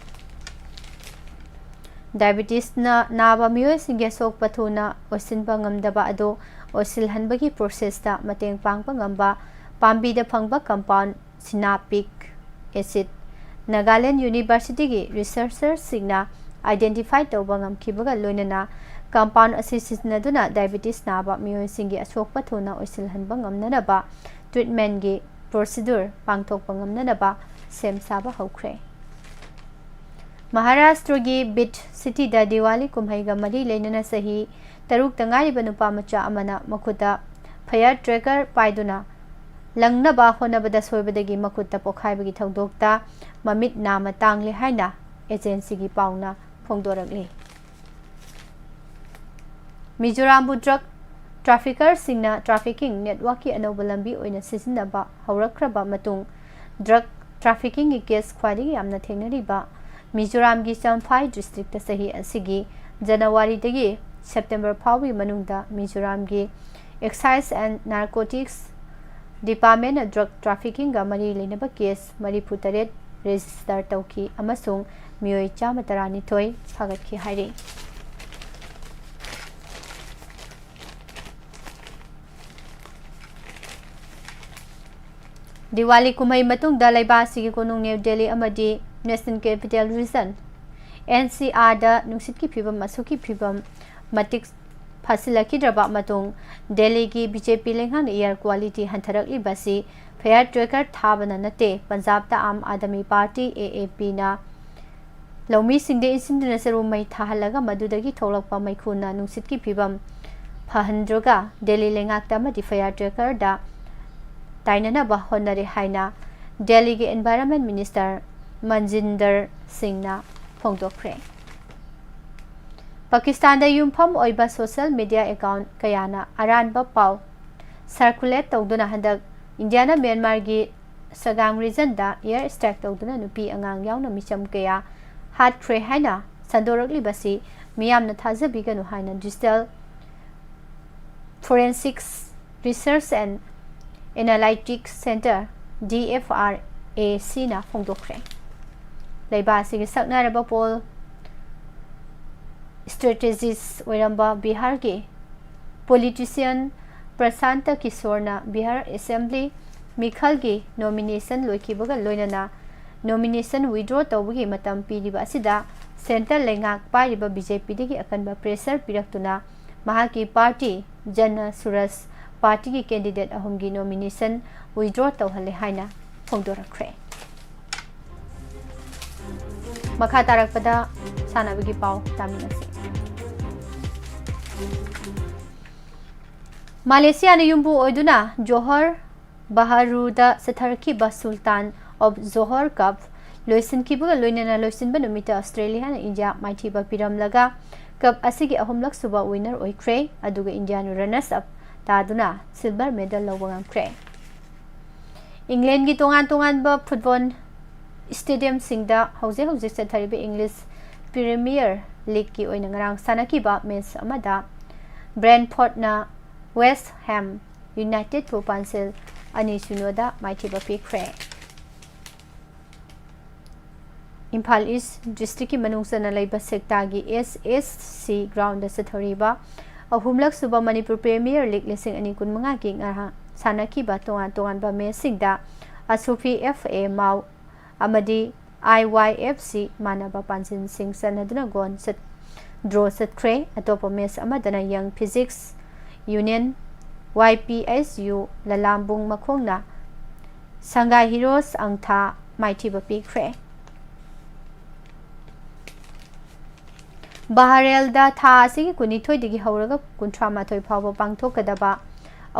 Diabetesꯅ ꯅꯥꯕ ꯃꯤꯑꯣꯏꯁꯤꯡꯒꯤ ꯑꯁꯣꯛꯄ ꯊꯨꯅ ꯑꯣꯏꯁꯤꯟꯕ ꯉꯝꯗꯕ ꯑꯗꯨ ꯑꯣꯏꯁꯤꯜꯍꯟꯕꯒꯤ processꯇ ꯃꯇꯦꯡ ꯄꯥꯡꯕ ꯉꯝꯕ ꯄꯥꯝꯕꯤꯗ ꯐꯪꯕ compound ꯁꯤꯅꯥꯄꯤꯛ ꯑꯦꯁꯤꯠ ꯅꯥꯒꯥꯂꯦꯟ ꯌꯨꯅꯤꯚꯔꯁꯤꯇꯤꯒꯤ ꯔꯤꯁꯔꯆꯔꯁꯤꯡꯅ ꯑꯥꯏꯗꯦꯟꯇꯤꯐꯥꯏ ꯇꯧꯕ ꯉꯝꯈꯤꯕꯒ ꯂꯣꯏꯅꯅ compound ꯑꯁꯤ ꯁꯤꯖꯤꯟꯅꯗꯨꯅ ꯗꯥꯏꯕꯤꯇꯤꯁ ꯅꯥꯕ ꯃꯤꯑꯣꯏꯁꯤꯡꯒꯤ ꯑꯁꯣꯛꯄ ꯊꯨꯅ ꯑꯣꯏꯁꯤꯜꯍꯟꯕ ꯉꯝꯅꯅꯕ ꯇ꯭ꯔꯤꯠꯃꯦꯟꯒꯤ ꯄ꯭ꯔꯣꯁꯤꯗꯨꯔ ꯄꯥꯡꯊꯣꯛꯄ ꯉꯝꯅꯅꯕ ꯁꯦꯝ ꯁꯥꯕ ꯍꯧꯈ꯭ꯔꯦ꯫ ꯃꯍꯥꯔꯥꯁꯇ꯭ꯔꯒꯤ ꯕꯤꯠ ꯁꯤꯇꯤꯗ ꯗꯤꯋꯥꯂꯤ ꯀꯨꯝꯍꯩꯒ ꯃꯔꯤ ꯂꯩꯅꯅ ꯆꯍꯤ ꯇꯔꯨꯛꯇ ꯉꯥꯏꯔꯤꯕ ꯅꯨꯄꯥ ꯃꯆꯥ ꯑꯃꯅ ꯃꯈꯨꯠꯇ ꯐꯥꯌꯔ ꯇ꯭ꯔꯦꯀꯔ ꯄꯥꯏꯗꯨꯅ ꯂꯪꯅꯕ ꯍꯣꯠꯅꯕꯗ ꯁꯣꯏꯕꯗꯒꯤ ꯃꯈꯨꯠꯇ ꯄꯣꯛꯈꯥꯏꯕꯒꯤ ꯊꯧꯗꯣꯛꯇ ꯃꯃꯤꯠ ꯅꯥꯝꯃ ꯇꯥꯡꯂꯦ ꯍꯥꯏꯅ ꯑꯦꯖꯦꯟꯁꯤꯒꯤ ꯄꯥꯎꯅ ꯐꯣꯡꯗꯣꯔꯛꯂꯤ꯫ ꯃꯤꯖꯣꯔꯥꯝꯕꯨ ꯗ꯭ꯔꯒ ꯇ꯭ꯔꯥꯐꯤꯀꯔꯁꯤꯡꯅ ꯇ꯭ꯔꯥꯐꯤꯀꯤꯡ ꯅꯦꯠꯋꯥꯔꯛꯀꯤ ꯑꯅꯧꯕ ꯂꯝꯕꯤ ꯑꯣꯏꯅ ꯁꯤꯖꯤꯟꯅꯕ ꯍꯧꯔꯛꯈ꯭ꯔꯕ ꯃꯇꯨꯡ, ꯗ꯭ꯔꯒ ꯇ꯭ꯔꯥꯐꯤꯀꯤꯡꯒꯤ ꯀꯦꯁ ꯈ꯭ꯋꯥꯏꯗꯒꯤ ꯌꯥꯝꯅ ꯊꯦꯡꯅꯔꯤꯕ ꯃꯤꯖꯣꯔꯥꯝꯒꯤ ꯆꯝꯐꯥꯏ ꯗꯤꯁꯇ꯭ꯔꯤꯛꯇ ꯆꯍꯤ ꯑꯁꯤꯒꯤ ꯖꯅꯋꯥꯔꯤꯗꯒꯤ ꯁꯦꯞꯇꯦꯝꯕꯔ ꯐꯥꯎꯕꯒꯤ ꯃꯅꯨꯡꯗ ꯃꯤꯖꯣꯔꯥꯝꯒꯤ Excise and Narcotics Departmentꯅ ꯗ꯭ꯔꯒ ꯇ꯭ꯔꯥꯐꯤꯀꯤꯡꯒ ꯃꯔꯤ ꯂꯩꯅꯕ ꯀꯦꯁ ꯃꯔꯤꯐꯨ ꯇꯔꯦꯠ ꯔꯦꯖꯤꯁꯇꯔ ꯇꯧꯈꯤ ꯑꯃꯁꯨꯡ ꯃꯤꯑꯣꯏ ꯆꯥꯝꯃ ꯇꯔꯥꯅꯤꯊꯣꯏ ꯐꯥꯒꯠꯈꯤ ꯍꯥꯏꯔꯤ꯫ ꯗꯤꯋꯥꯂꯤ ꯀꯨꯝꯍꯩ ꯃꯇꯨꯡꯗ ꯂꯩꯕꯥꯛ ꯑꯁꯤꯒꯤ ꯀꯣꯅꯨꯡ ꯅ꯭ꯌꯨ ꯗꯦꯜꯂꯤ ꯑꯃꯗꯤ National Capital Region, NCRꯗ ꯅꯨꯡꯁꯤꯠꯀꯤ ꯐꯤꯕꯝ ꯑꯁꯨꯛꯀꯤ ꯐꯤꯕꯝ ꯃꯇꯤꯛ ꯐꯠꯁꯤꯜꯂꯛꯈꯤꯗ꯭ꯔꯕ ꯃꯇꯨꯡ, ꯗꯦꯜꯂꯤꯒꯤ BJP ꯂꯩꯉꯥꯛꯅ air quality ꯍꯟꯊꯔꯛꯂꯤꯕꯁꯤ fire tracker ꯊꯥꯕꯅ ꯅꯠꯇꯦ, ꯄꯟꯖꯥꯕꯇ ꯑꯥꯝ ꯑꯥꯗꯃꯤ ꯄꯥꯔꯇꯤ, AAPꯅ ꯂꯧꯃꯤꯁꯤꯡꯗ ꯏꯟꯁꯤꯟꯗꯨꯅ ꯆꯔꯨ ꯃꯩ ꯊꯥꯍꯜꯂꯒ ꯃꯗꯨꯗꯒꯤ ꯊꯣꯛꯂꯛꯄ ꯃꯩꯈꯨꯅ ꯅꯨꯡꯁꯤꯠꯀꯤ ꯐꯤꯕꯝ ꯐꯍꯟꯗ꯭ꯔꯒ ꯗꯦꯜꯂꯤ ꯂꯩꯉꯥꯛꯇ ꯑꯃꯗꯤ fire trackerꯗ ꯇꯥꯏꯅꯅꯕ ꯍꯣꯠꯅꯔꯦ ꯍꯥꯏꯅ ꯗꯦꯜꯂꯤꯒꯤ Environment Minister ꯃꯟꯖꯤꯟꯗꯔ ꯁꯤꯡꯅ ꯐꯣꯡꯗꯣꯛꯈ꯭ꯔꯦ꯫ ꯄꯥꯀꯤꯁꯇꯥꯟꯗ ꯌꯨꯝꯐꯝ ꯑꯣꯏꯕ social media account ꯀꯌꯥꯅ ꯑꯔꯥꯟꯕ ꯄꯥꯎ circulate ꯇꯧꯗꯨꯅ ꯍꯟꯗꯛ ꯏꯟꯗꯤꯌꯥꯅ ꯃ꯭ꯌꯥꯟꯃꯥꯔꯒꯤ ꯁꯒꯥꯡ regionꯗ air strike ꯇꯧꯗꯨꯅ ꯅꯨꯄꯤ ꯑꯉꯥꯡ ꯌꯥꯎꯅ ꯃꯤꯆꯝ ꯀꯌꯥ ꯍꯥꯠꯈ꯭ꯔꯦ ꯍꯥꯏꯅ ꯁꯟꯗꯣꯔꯛꯂꯤꯕꯁꯤ ꯃꯤꯌꯥꯝꯅ ꯊꯥꯖꯕꯤꯒꯅꯨ ꯍꯥꯏꯅ Digital Forensics Research and Analytics Centre, DFRACꯅ ꯐꯣꯡꯗꯣꯛꯈ꯭ꯔꯦ꯫ ꯂꯩꯕꯥꯛ ꯑꯁꯤꯒꯤ ꯁꯛꯅꯥꯏꯔꯕ poll strategist ꯑꯣꯏꯔꯝꯕ ꯕꯤꯍꯥꯔꯒꯤ politician ꯄ꯭ꯔꯁꯥꯟꯇ ꯀꯤꯁꯣꯔꯅ ꯕꯤꯍꯥꯔ assembly ꯃꯤꯈꯜꯒꯤ nomination ꯂꯣꯏꯈꯤꯕꯒ ꯂꯣꯏꯅꯅ nomination withdraw ꯇꯧꯕꯒꯤ ꯃꯇꯝ ꯄꯤꯔꯤꯕ ꯑꯁꯤꯗ centre ꯂꯩꯉꯥꯛ ꯄꯥꯏꯔꯤꯕ BJPꯗꯒꯤ ꯑꯀꯟꯕ pressure ꯄꯤꯔꯛꯇꯨꯅ ꯃꯍꯥꯛꯀꯤ party ꯖꯅ ꯁꯨꯔꯖ partyꯒꯤ candidate ꯑꯍꯨꯝꯒꯤ nomination withdraw ꯇꯧꯍꯜꯂꯦ ꯍꯥꯏꯅ ꯐꯣꯡꯗꯣꯔꯛꯈ꯭ꯔꯦ꯫ ꯃꯈꯥ ꯇꯥꯔꯛꯄꯗ ꯁꯥꯟꯅꯕꯒꯤ ꯄꯥꯎ ꯇꯥꯃꯤꯟꯅꯁꯤ꯫ ꯃꯥꯂꯦꯁꯤꯌꯥꯅ ꯌꯨꯝꯕꯨ ꯑꯣꯏꯗꯨꯅ ꯖꯣꯍꯔ ꯕꯍꯥꯔꯨꯗ ꯆꯠꯊꯔꯛꯈꯤꯕ Sultan of Johor Cup ꯂꯣꯏꯁꯤꯟꯈꯤꯕꯒ ꯂꯣꯏꯅꯅ ꯂꯣꯏꯁꯤꯟꯕ ꯅꯨꯃꯤꯠꯇ ꯑꯣꯁꯇ꯭ꯔꯦꯂꯤꯌꯥꯅ ꯏꯟꯗꯤꯌꯥ ꯃꯥꯏꯊꯤꯕ ꯄꯤꯔꯝꯂꯒ cup ꯑꯁꯤꯒꯤ ꯑꯍꯨꯝꯂꯛ ꯁꯨꯕ winner ꯑꯣꯏꯈ꯭ꯔꯦ꯫ ꯑꯗꯨꯒ ꯏꯟꯗꯤꯌꯥꯅ runners up ꯇꯥꯗꯨꯅ silver medal ꯂꯧꯕ ꯉꯝꯈ꯭ꯔꯦ꯫ ꯏꯪꯂꯦꯟꯒꯤ ꯇꯣꯉꯥꯟ ꯇꯣꯉꯥꯟꯕ football stadiumꯁꯤꯡꯗ ꯍꯧꯖꯤꯛ ꯍꯧꯖꯤꯛ ꯆꯠꯊꯔꯤꯕ English Premier Leagueꯀꯤ ꯑꯣꯏꯅ ꯉꯔꯥꯡ ꯁꯥꯟꯅꯈꯤꯕ match ꯑꯃꯗ Brentfordꯅ West Ham Unitedꯕꯨ ꯄꯥꯟꯖꯤꯜ ꯑꯅꯤ ꯁꯤꯅꯣꯗ ꯃꯥꯏꯊꯤꯕ ꯄꯤꯈ꯭ꯔꯦ꯫ ꯏꯝꯐꯥꯜ East districtꯀꯤ ꯃꯅꯨꯡ ꯆꯟꯅ ꯂꯩꯕ ꯁꯦꯛꯇꯥꯒꯤ SSC groundꯗ ꯆꯠꯊꯔꯤꯕ ꯑꯍꯨꯝꯂꯛ ꯁꯨꯕ ꯃꯅꯤꯄꯨꯔ Premier League ꯂꯤꯁꯤꯡ ꯑꯅꯤ ꯀꯨꯟꯃꯉꯥꯒꯤ ꯉꯔꯥꯡ ꯁꯥꯟꯅꯈꯤꯕ ꯇꯣꯉꯥꯟ ꯇꯣꯉꯥꯟꯕ matchꯁꯤꯡꯗ ꯑꯁꯣꯐꯤ FA ꯃꯥꯎ ꯑꯃꯗꯤ IYFC ꯃꯥꯟꯅꯕ ꯄꯥꯟꯖꯤꯟꯁꯤꯡ ꯆꯟꯅꯗꯨꯅ ꯒꯣꯜ ꯆꯠ-, draw ꯆꯠꯈ꯭ꯔꯦ꯫ ꯑꯇꯣꯞꯄ match ꯑꯃꯗꯅ Young Physics Union YPSU ꯂꯂꯥꯝꯕꯨꯡ ꯃꯈꯣꯡꯅ ꯁꯪꯒꯥꯏ Heroes ꯑꯪꯊꯥ ꯃꯥꯏꯊꯤꯕ ꯄꯤꯈ꯭ꯔꯦ꯫ ꯕꯍꯔꯦꯜꯗ ꯊꯥ ꯑꯁꯤꯒꯤ ꯀꯨꯟꯅꯤꯊꯣꯏꯗꯒꯤ ꯍꯧꯔꯒ ꯀꯨꯟꯊ꯭ꯔꯥ ꯃꯥꯊꯣꯏ ꯐꯥꯎꯕ ꯄꯥꯡꯊꯣꯛꯀꯗꯕ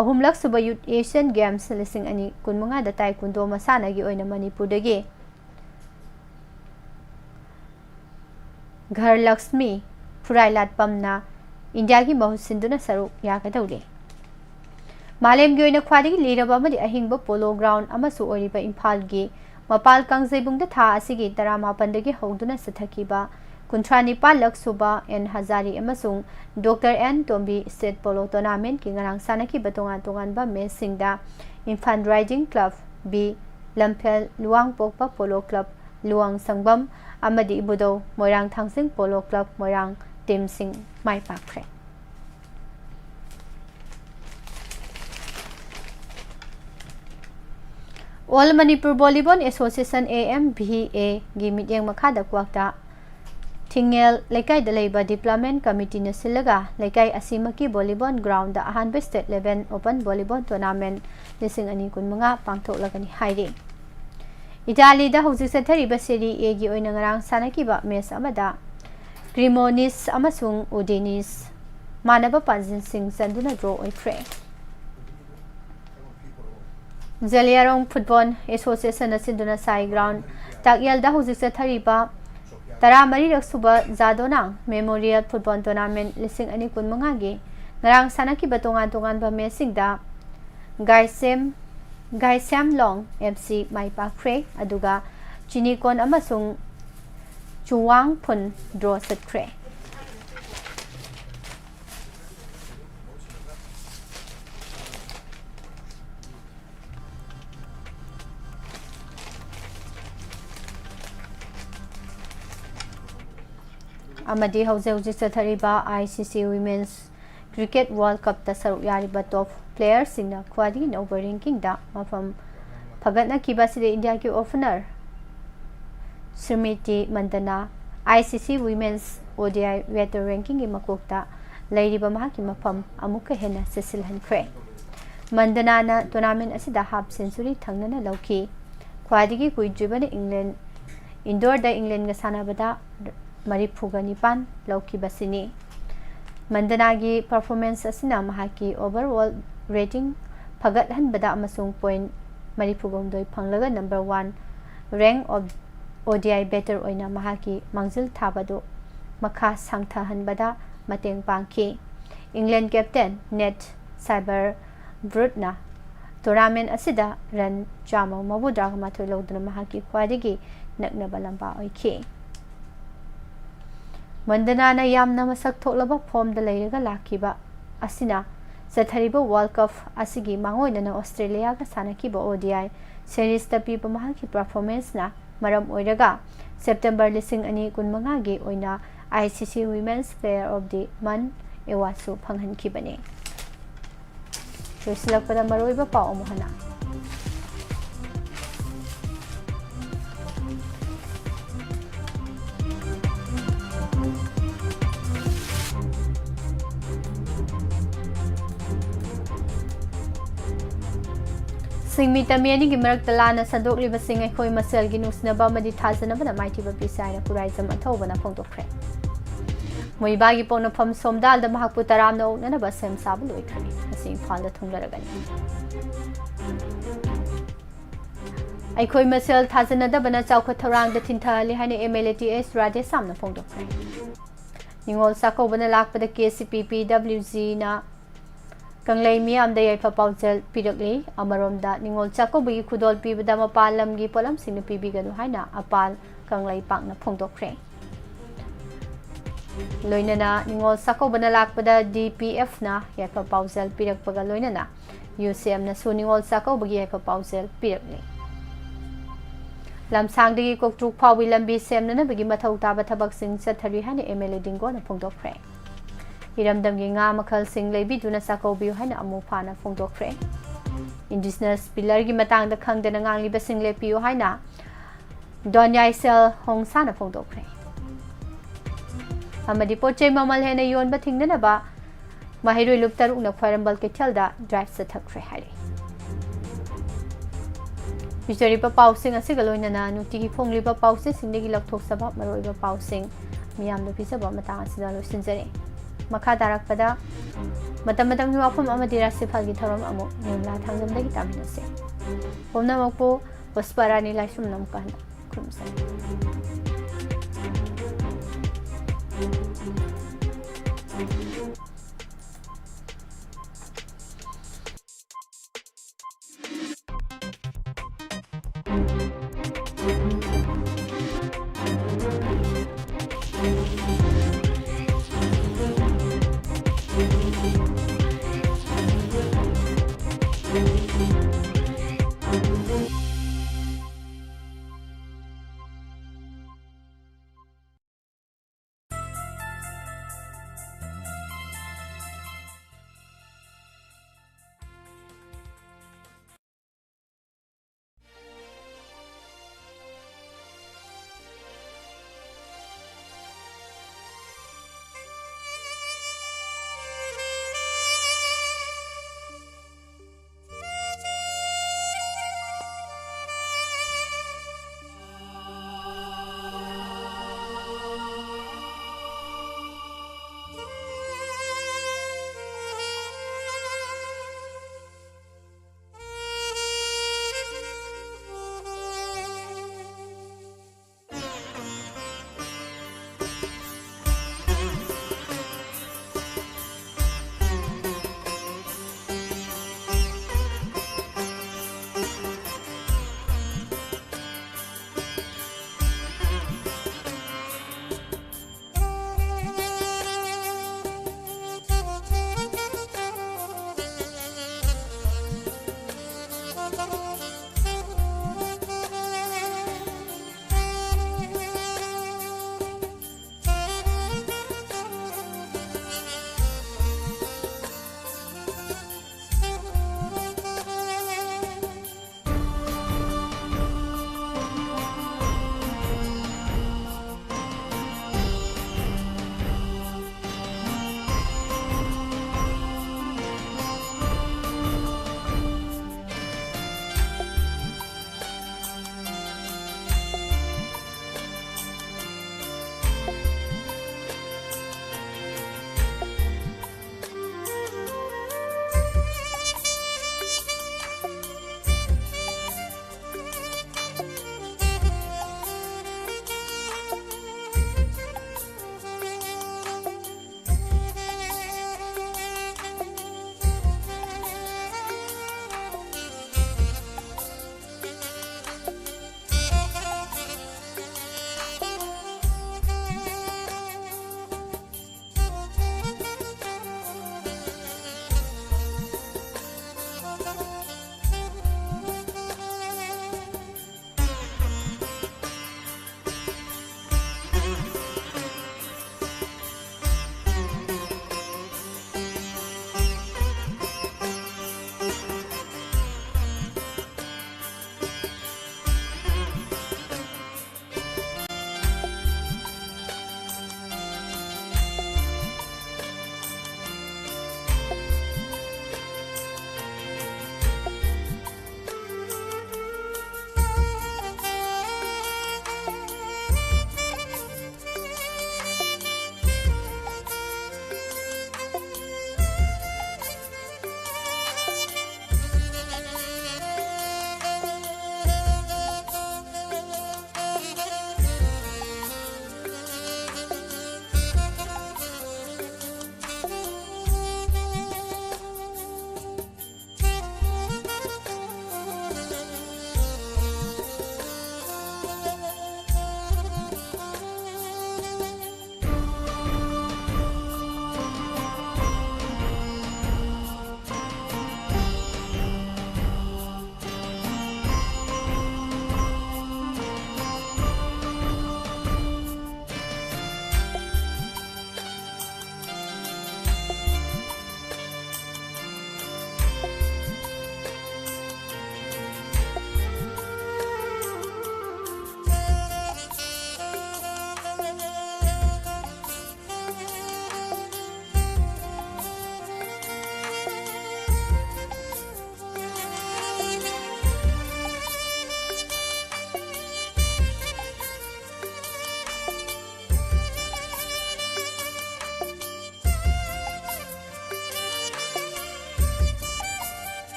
ꯑꯍꯨꯝꯂꯛ ꯁꯨꯕ Youth Asian Games ꯂꯤꯁꯤꯡ ꯑꯅꯤ ꯀꯨꯟꯃꯉꯥꯗ ꯇꯥꯏꯀꯨꯟꯗꯣ ꯃꯁꯥꯟꯅꯒꯤ ꯑꯣꯏꯅ ꯃꯅꯤꯄꯨꯔꯗꯒꯤ ꯘꯔꯂꯛꯁꯃꯤ ꯈꯨꯔꯥꯏꯂꯥꯠꯄꯝꯅ ꯏꯟꯗꯤꯌꯥꯒꯤ ꯃꯍꯨꯠ ꯁꯤꯟꯗꯨꯅ ꯁꯔꯨꯛ ꯌꯥꯒꯗꯧꯔꯤ꯫ ꯃꯥꯂꯦꯝꯒꯤ ꯑꯣꯏꯅ ꯈ꯭ꯋꯥꯏꯗꯒꯤ ꯂꯤꯔꯕ ꯑꯃꯗꯤ ꯑꯍꯤꯡꯕ polo ground ꯑꯃꯁꯨ ꯑꯣꯏꯔꯤꯕ ꯏꯝꯐꯥꯜꯒꯤ ꯃꯄꯥꯜ ꯀꯥꯡꯖꯩꯕꯨꯡꯗ ꯊꯥ ꯑꯁꯤꯒꯤ ꯇꯔꯥꯃꯥꯄꯟꯗꯒꯤ ꯍꯧꯗꯨꯅ ꯆꯠꯊꯈꯤꯕ ꯀꯨꯟꯊ꯭ꯔꯥ ꯅꯤꯄꯥꯜ ꯂꯛ ꯁꯨꯕ ꯑꯦꯟ ꯍꯖꯥꯔꯤ ꯑꯃꯁꯨꯡ Doctor N Tombi State Polo Tournamentꯀꯤ ꯉꯔꯥꯡ ꯁꯥꯟꯅꯈꯤꯕ ꯇꯣꯉꯥꯟ ꯇꯣꯉꯥꯟꯕ matchꯁꯤꯡꯗ Imphal Riding Club B, ꯂꯝꯐꯦꯜ ꯂꯨꯋꯥꯡꯄꯣꯛꯄ Polo Club Luwang ꯁꯪꯕꯝ ꯑꯃꯗꯤ ꯏꯕꯨꯙꯧ ꯃꯣꯏꯔꯥꯡ ꯊꯥꯡꯖꯤꯡ Polo Club Moirang teamꯁꯤꯡ my ꯄꯥꯛꯈ꯭ꯔꯦ꯫ All Manipur Volleyball Association, A M V A ꯒꯤ ꯃꯤꯠꯌꯦꯡ ꯃꯈꯥꯗ ꯀ꯭ꯋꯥꯛꯇ ꯊꯤꯡꯉꯦꯜ ꯂꯩꯀꯥꯏꯗ ꯂꯩꯕ Development Committeeꯅ ꯁꯤꯜꯂꯒ ꯂꯩꯀꯥꯏ ꯑꯁꯤꯃꯛꯀꯤ volleyball groundꯗ ꯑꯍꯥꯟꯕ State Level Open Volleyball Tournament ꯂꯤꯁꯤꯡ ꯑꯅꯤ ꯀꯨꯟꯃꯉꯥ ꯄꯥꯡꯊꯣꯛꯂꯒꯅꯤ ꯍꯥꯏꯔꯤ꯫ ꯏꯇꯥꯂꯤꯗ ꯍꯧꯖꯤꯛ ꯆꯠꯊꯔꯤꯕ Serie Aꯒꯤ ꯑꯣꯏꯅ ꯉꯔꯥꯡ ꯁꯥꯟꯅꯈꯤꯕ match ꯑꯃꯗ Cremonese ꯑꯃꯁꯨꯡ Udinese ꯃꯥꯟꯅꯕ ꯄꯥꯟꯖꯤꯟꯁꯤꯡ ꯆꯟꯗꯨꯅ draw ꯑꯣꯏꯈ꯭ꯔꯦ꯫ ꯖꯦꯂꯤꯌꯥꯡꯔꯣꯡ Football Associationꯅ ꯁꯤꯟꯗꯨꯅ ꯁꯥꯏ ground ꯇꯥꯛꯌꯦꯜꯗ ꯍꯧꯖꯤꯛ ꯆꯠꯊꯔꯤꯕ ꯇꯔꯥꯃꯔꯤꯔꯛ ꯁꯨꯕ ꯖꯥꯗꯣꯅꯥꯡ Memorial Football Tournament ꯂꯤꯁꯤꯡ ꯑꯅꯤ ꯀꯨꯟꯃꯉꯥꯒꯤ ꯉꯔꯥꯡ ꯁꯥꯟꯅꯈꯤꯕ ꯇꯣꯉꯥꯟ ꯇꯣꯉꯥꯟꯕ matchꯁꯤꯡꯗ ꯒꯥꯏꯁꯦꯝ, ꯒꯥꯏꯁꯦꯝꯂꯣꯡ F C ꯃꯥꯏ ꯄꯥꯛꯈ꯭ꯔꯦ, ꯑꯗꯨꯒ ꯆꯤꯅꯤꯀꯣꯟ ꯑꯃꯁꯨꯡ ꯆꯨꯋꯥꯡꯐꯨꯟ draw ꯆꯠꯈ꯭ꯔꯦ꯫ ꯑꯃꯗꯤ ꯍꯧꯖꯤꯛ ꯍꯧꯖꯤꯛ ꯆꯠꯊꯔꯤꯕ I C C Women's Cricket World Cupꯇ ꯁꯔꯨꯛ ꯌꯥꯔꯤꯕ top playerꯁꯤꯡꯅ ꯈ꯭ꯋꯥꯏꯗꯒꯤ ꯅꯧꯕ rankingꯗ ꯃꯐꯝ ꯐꯒꯠꯅꯈꯤꯕ ꯑꯁꯤꯗ ꯏꯟꯗꯤꯌꯥꯒꯤ opener ꯁ꯭ꯔꯤꯃꯤꯇꯤ ꯃꯟꯗꯅꯥ I C C Women's O D I Battle Rankingꯒꯤ ꯃꯀꯣꯛꯇ ꯂꯩꯔꯤꯕ ꯃꯍꯥꯛꯀꯤ ꯃꯐꯝ ꯑꯃꯨꯛꯀ ꯍꯦꯟꯅ ꯆꯦꯠꯁꯤꯜꯍꯟꯈ꯭ꯔꯦ꯫ ꯃꯟꯗꯅꯥꯅ tournament ꯑꯁꯤꯗ half century ꯊꯪꯅꯅ ꯂꯧꯈꯤ꯫ ꯈ꯭ꯋꯥꯏꯗꯒꯤ ꯀꯨꯏꯗ꯭ꯔꯤꯕꯅ England, indoorꯗ Englandꯒ ꯁꯥꯟꯅꯕꯗ ꯃꯔꯤꯐꯨꯒ ꯅꯤꯄꯥꯟ ꯂꯧꯈꯤꯕꯁꯤꯅꯤ꯫ ꯃꯟꯗꯅꯥꯒꯤ performance ꯑꯁꯤꯅ ꯃꯍꯥꯛꯀꯤ overall rating ꯐꯒꯠꯍꯟꯕꯗ ꯑꯃꯁꯨꯡ point ꯃꯔꯤꯐꯨꯒ ꯍꯨꯝꯗꯣꯏ ꯐꯪꯂꯒ number one rank of O D I batter ꯑꯣꯏꯅ ꯃꯍꯥꯛꯀꯤ ꯃꯥꯡꯖꯤꯜ ꯊꯥꯕꯗꯨ ꯃꯈꯥ ꯁꯥꯡꯊꯍꯟꯕꯗ ꯃꯇꯦꯡ ꯄꯥꯡꯈꯤ꯫ England captain Nat Sciver Broodꯅ tournament ꯑꯁꯤꯗ run ꯆꯥꯝꯃ ꯃꯧꯗ꯭ꯔꯥꯒ ꯃꯥꯊꯣꯏ ꯂꯧꯗꯨꯅ ꯃꯍꯥꯛꯀꯤ ꯈ꯭ꯋꯥꯏꯗꯒꯤ ꯅꯛꯅꯕ ꯂꯝꯕꯥ ꯑꯣꯏꯈꯤ꯫ ꯃꯟꯗꯅꯥꯅ ꯌꯥꯝꯅ ꯃꯁꯛ ꯊꯣꯛꯂꯕ formꯗ ꯂꯩꯔꯒ ꯂꯥꯛꯈꯤꯕ ꯑꯁꯤꯅ ꯆꯠꯊꯔꯤꯕ World Cup ꯑꯁꯤꯒꯤ ꯃꯥꯡꯑꯣꯏꯅꯅ Australiaꯒ ꯁꯥꯟꯅꯈꯤꯕ O D I seriesꯇ ꯄꯤꯕ ꯃꯍꯥꯛꯀꯤ performanceꯅ ꯃꯔꯝ ꯑꯣꯏꯔꯒ September ꯂꯤꯁꯤꯡ ꯑꯅꯤ ꯀꯨꯟꯃꯉꯥꯒꯤ ꯑꯣꯏꯅ I C C Women's Player of the Month awardꯁꯨ ꯐꯪꯍꯟꯈꯤꯕꯅꯤ꯫ ꯂꯣꯏꯁꯤꯜꯂꯛꯄꯗ ꯃꯔꯨꯑꯣꯏꯕ ꯄꯥꯎ ꯑꯃꯨꯛ ꯍꯟꯅ꯫ ꯁꯤꯡꯃꯤ ꯇꯝꯃꯤ ꯑꯅꯤꯒꯤ ꯃꯔꯛꯇ ꯂꯥꯟꯅ ꯁꯟꯗꯣꯛꯂꯤꯕꯁꯤꯡ ꯑꯩꯈꯣꯏ ꯃꯁꯦꯜꯒꯤ ꯅꯨꯡꯁꯤꯅꯕ ꯑꯃꯗꯤ ꯊꯥꯖꯅꯕꯅ ꯃꯥꯏꯊꯤꯕ ꯄꯤꯁꯤ ꯍꯥꯏꯅ ꯈꯨꯔꯥꯏꯖꯝ ꯑꯊꯧꯕꯅ ꯐꯣꯡꯗꯣꯛꯈ꯭ꯔꯦ꯫ ꯃꯣꯏꯕꯥꯒꯤ ꯄꯣꯛꯅꯐꯝ ꯁꯣꯝꯗꯥꯜꯗ ꯃꯍꯥꯛꯄꯨ ꯇꯔꯥꯝꯅ ꯑꯣꯛꯅꯅꯕ ꯁꯦꯝ ꯁꯥꯕ ꯂꯣꯏꯈ꯭ꯔꯦ꯫ ꯃꯁꯤ ꯏꯝꯐꯥꯜꯗ ꯊꯨꯡꯂꯔꯒꯅꯤ꯫ ꯑꯩꯈꯣꯏ ꯃꯁꯦꯜ ꯊꯥꯖꯅꯗꯕꯅ ꯆꯥꯎꯈꯠ ꯊꯧꯔꯥꯡꯗ ꯊꯤꯟꯊꯍꯜꯂꯤ ꯍꯥꯏꯅ MLA ꯇꯤ ꯑꯦꯁ ꯔꯥꯙꯦꯁ꯭ꯌꯥꯝꯅ ꯐꯣꯡꯗꯣꯛꯈ꯭ꯔꯦ꯫ ꯅꯤꯉꯣꯜ ꯆꯥꯛꯀꯧꯕꯅ ꯂꯥꯛꯄꯗ KCP PWGꯅ ꯀꯪꯂꯩ ꯃꯤꯌꯥꯝꯗ ꯌꯥꯏꯐ ꯄꯥꯎꯖꯦꯜ ꯄꯤꯔꯛꯂꯤ꯫ ꯑꯃꯔꯣꯝꯗ, ꯅꯤꯉꯣꯜ ꯆꯥꯛꯀꯧꯕꯒꯤ ꯈꯨꯗꯣꯜ ꯄꯤꯕꯗ ꯃꯄꯥꯟ ꯂꯝꯒꯤ ꯄꯣꯠꯂꯝꯁꯤꯡꯅ ꯄꯤꯕꯤꯒꯅꯨ ꯍꯥꯏꯅ ꯑꯄꯥꯜ ꯀꯪꯂꯩꯄꯥꯛꯅ ꯐꯣꯡꯗꯣꯛꯈ꯭ꯔꯦ꯫ ꯂꯣꯏꯅꯅ ꯅꯤꯉꯣꯜ ꯆꯥꯛꯀꯧꯕꯅ ꯂꯥꯛꯄꯗ DPFꯅ ꯌꯥꯏꯐ ꯄꯥꯎꯖꯦꯜ ꯄꯤꯔꯛꯄꯒ ꯂꯣꯏꯅꯅ UCMꯅꯁꯨ ꯅꯤꯉꯣꯜ ꯆꯥꯛꯀꯧꯕꯒꯤ ꯌꯥꯏꯐ ꯄꯥꯎꯖꯦꯜ ꯄꯤꯔꯛꯂꯤ꯫ ꯂꯝꯁꯥꯡꯗꯒꯤ ꯀꯣꯛꯇ꯭ꯔꯨꯛ ꯐꯥꯎꯕꯒꯤ ꯂꯝꯕꯤ ꯁꯦꯝꯅꯅꯕꯒꯤ ꯃꯊꯧ ꯇꯥꯕ ꯊꯕꯛꯁꯤꯡ ꯆꯠꯊꯔꯤ ꯍꯥꯏꯅ MLA ꯗꯤꯡꯒꯣꯅ ꯐꯣꯡꯗꯣꯛꯈ꯭ꯔꯦ꯫ ꯏꯔꯝꯗꯝꯒꯤ ꯉꯥ ꯃꯈꯜꯁꯤꯡ ꯂꯩꯕꯤꯗꯨꯅ ꯆꯥꯛꯀꯧꯕꯤꯌꯨ ꯍꯥꯏꯅ ꯑꯃꯨꯛ ꯐꯥꯅ ꯐꯣꯡꯗꯣꯛꯈ꯭ꯔꯦ꯫ Indigenous pillarꯒꯤ ꯃꯇꯥꯡꯗ ꯈꯪꯗꯅ ꯉꯥꯡꯂꯤꯕꯁꯤꯡ ꯂꯦꯞꯄꯤꯌꯨ ꯍꯥꯏꯅ ꯗꯣꯟ ꯌꯥꯏꯁꯦꯜ ꯍꯣꯡꯁꯥꯅ ꯐꯣꯡꯗꯣꯛꯈ꯭ꯔꯦ꯫ ꯑꯃꯗꯤ ꯄꯣꯠ ꯆꯩ ꯃꯃꯜ ꯍꯦꯟꯅ ꯌꯣꯟꯕ ꯊꯤꯡꯅꯅꯕ ꯃꯍꯩꯔꯣꯏ ꯂꯨꯞ ꯇꯔꯨꯛꯅ ꯈ꯭ꯋꯥꯏꯔꯝꯕꯟ ꯀꯩꯊꯦꯜꯗ drive ꯆꯠꯊꯈ꯭ꯔꯦ ꯍꯥꯏꯔꯤ꯫ ꯄꯤꯖꯔꯤꯕ ꯄꯥꯎꯁꯤꯡ ꯑꯁꯤꯒ ꯂꯣꯏꯅꯅ ꯅꯨꯡꯇꯤꯒꯤ ꯐꯣꯡꯂꯤꯕ ꯄꯥꯎꯆꯦꯁꯤꯡꯗꯒꯤ ꯂꯧꯊꯣꯛꯆꯕ ꯃꯔꯨꯑꯣꯏꯕ ꯄꯥꯎꯁꯤꯡ ꯃꯤꯌꯥꯝꯗ ꯄꯤꯖꯕ ꯃꯇꯥꯡ ꯑꯁꯤꯗ ꯂꯣꯏꯁꯤꯟꯖꯔꯦ꯫ ꯃꯈꯥ ꯇꯥꯔꯛꯄꯗ ꯃꯇꯝ ꯃꯇꯝꯒꯤ ꯋꯥꯐꯝ ꯑꯃꯗꯤ ꯔꯥꯁꯤꯐꯜꯒꯤ ꯊꯧꯔꯝ ꯑꯃꯨꯛ ꯅꯤꯔꯃꯂꯥ ꯊꯥꯡꯖꯝꯗꯒꯤ ꯇꯥꯃꯤꯟꯅꯁꯦ꯫ ꯄꯨꯝꯅꯃꯛꯄꯨ ꯄꯨꯁꯄꯔꯥꯅꯤ ꯂꯥꯏꯁ꯭ꯔꯝꯅ ꯑꯃꯨꯛꯀ ꯍꯟꯅ ꯈꯨꯔꯨꯝꯖꯔꯤ꯫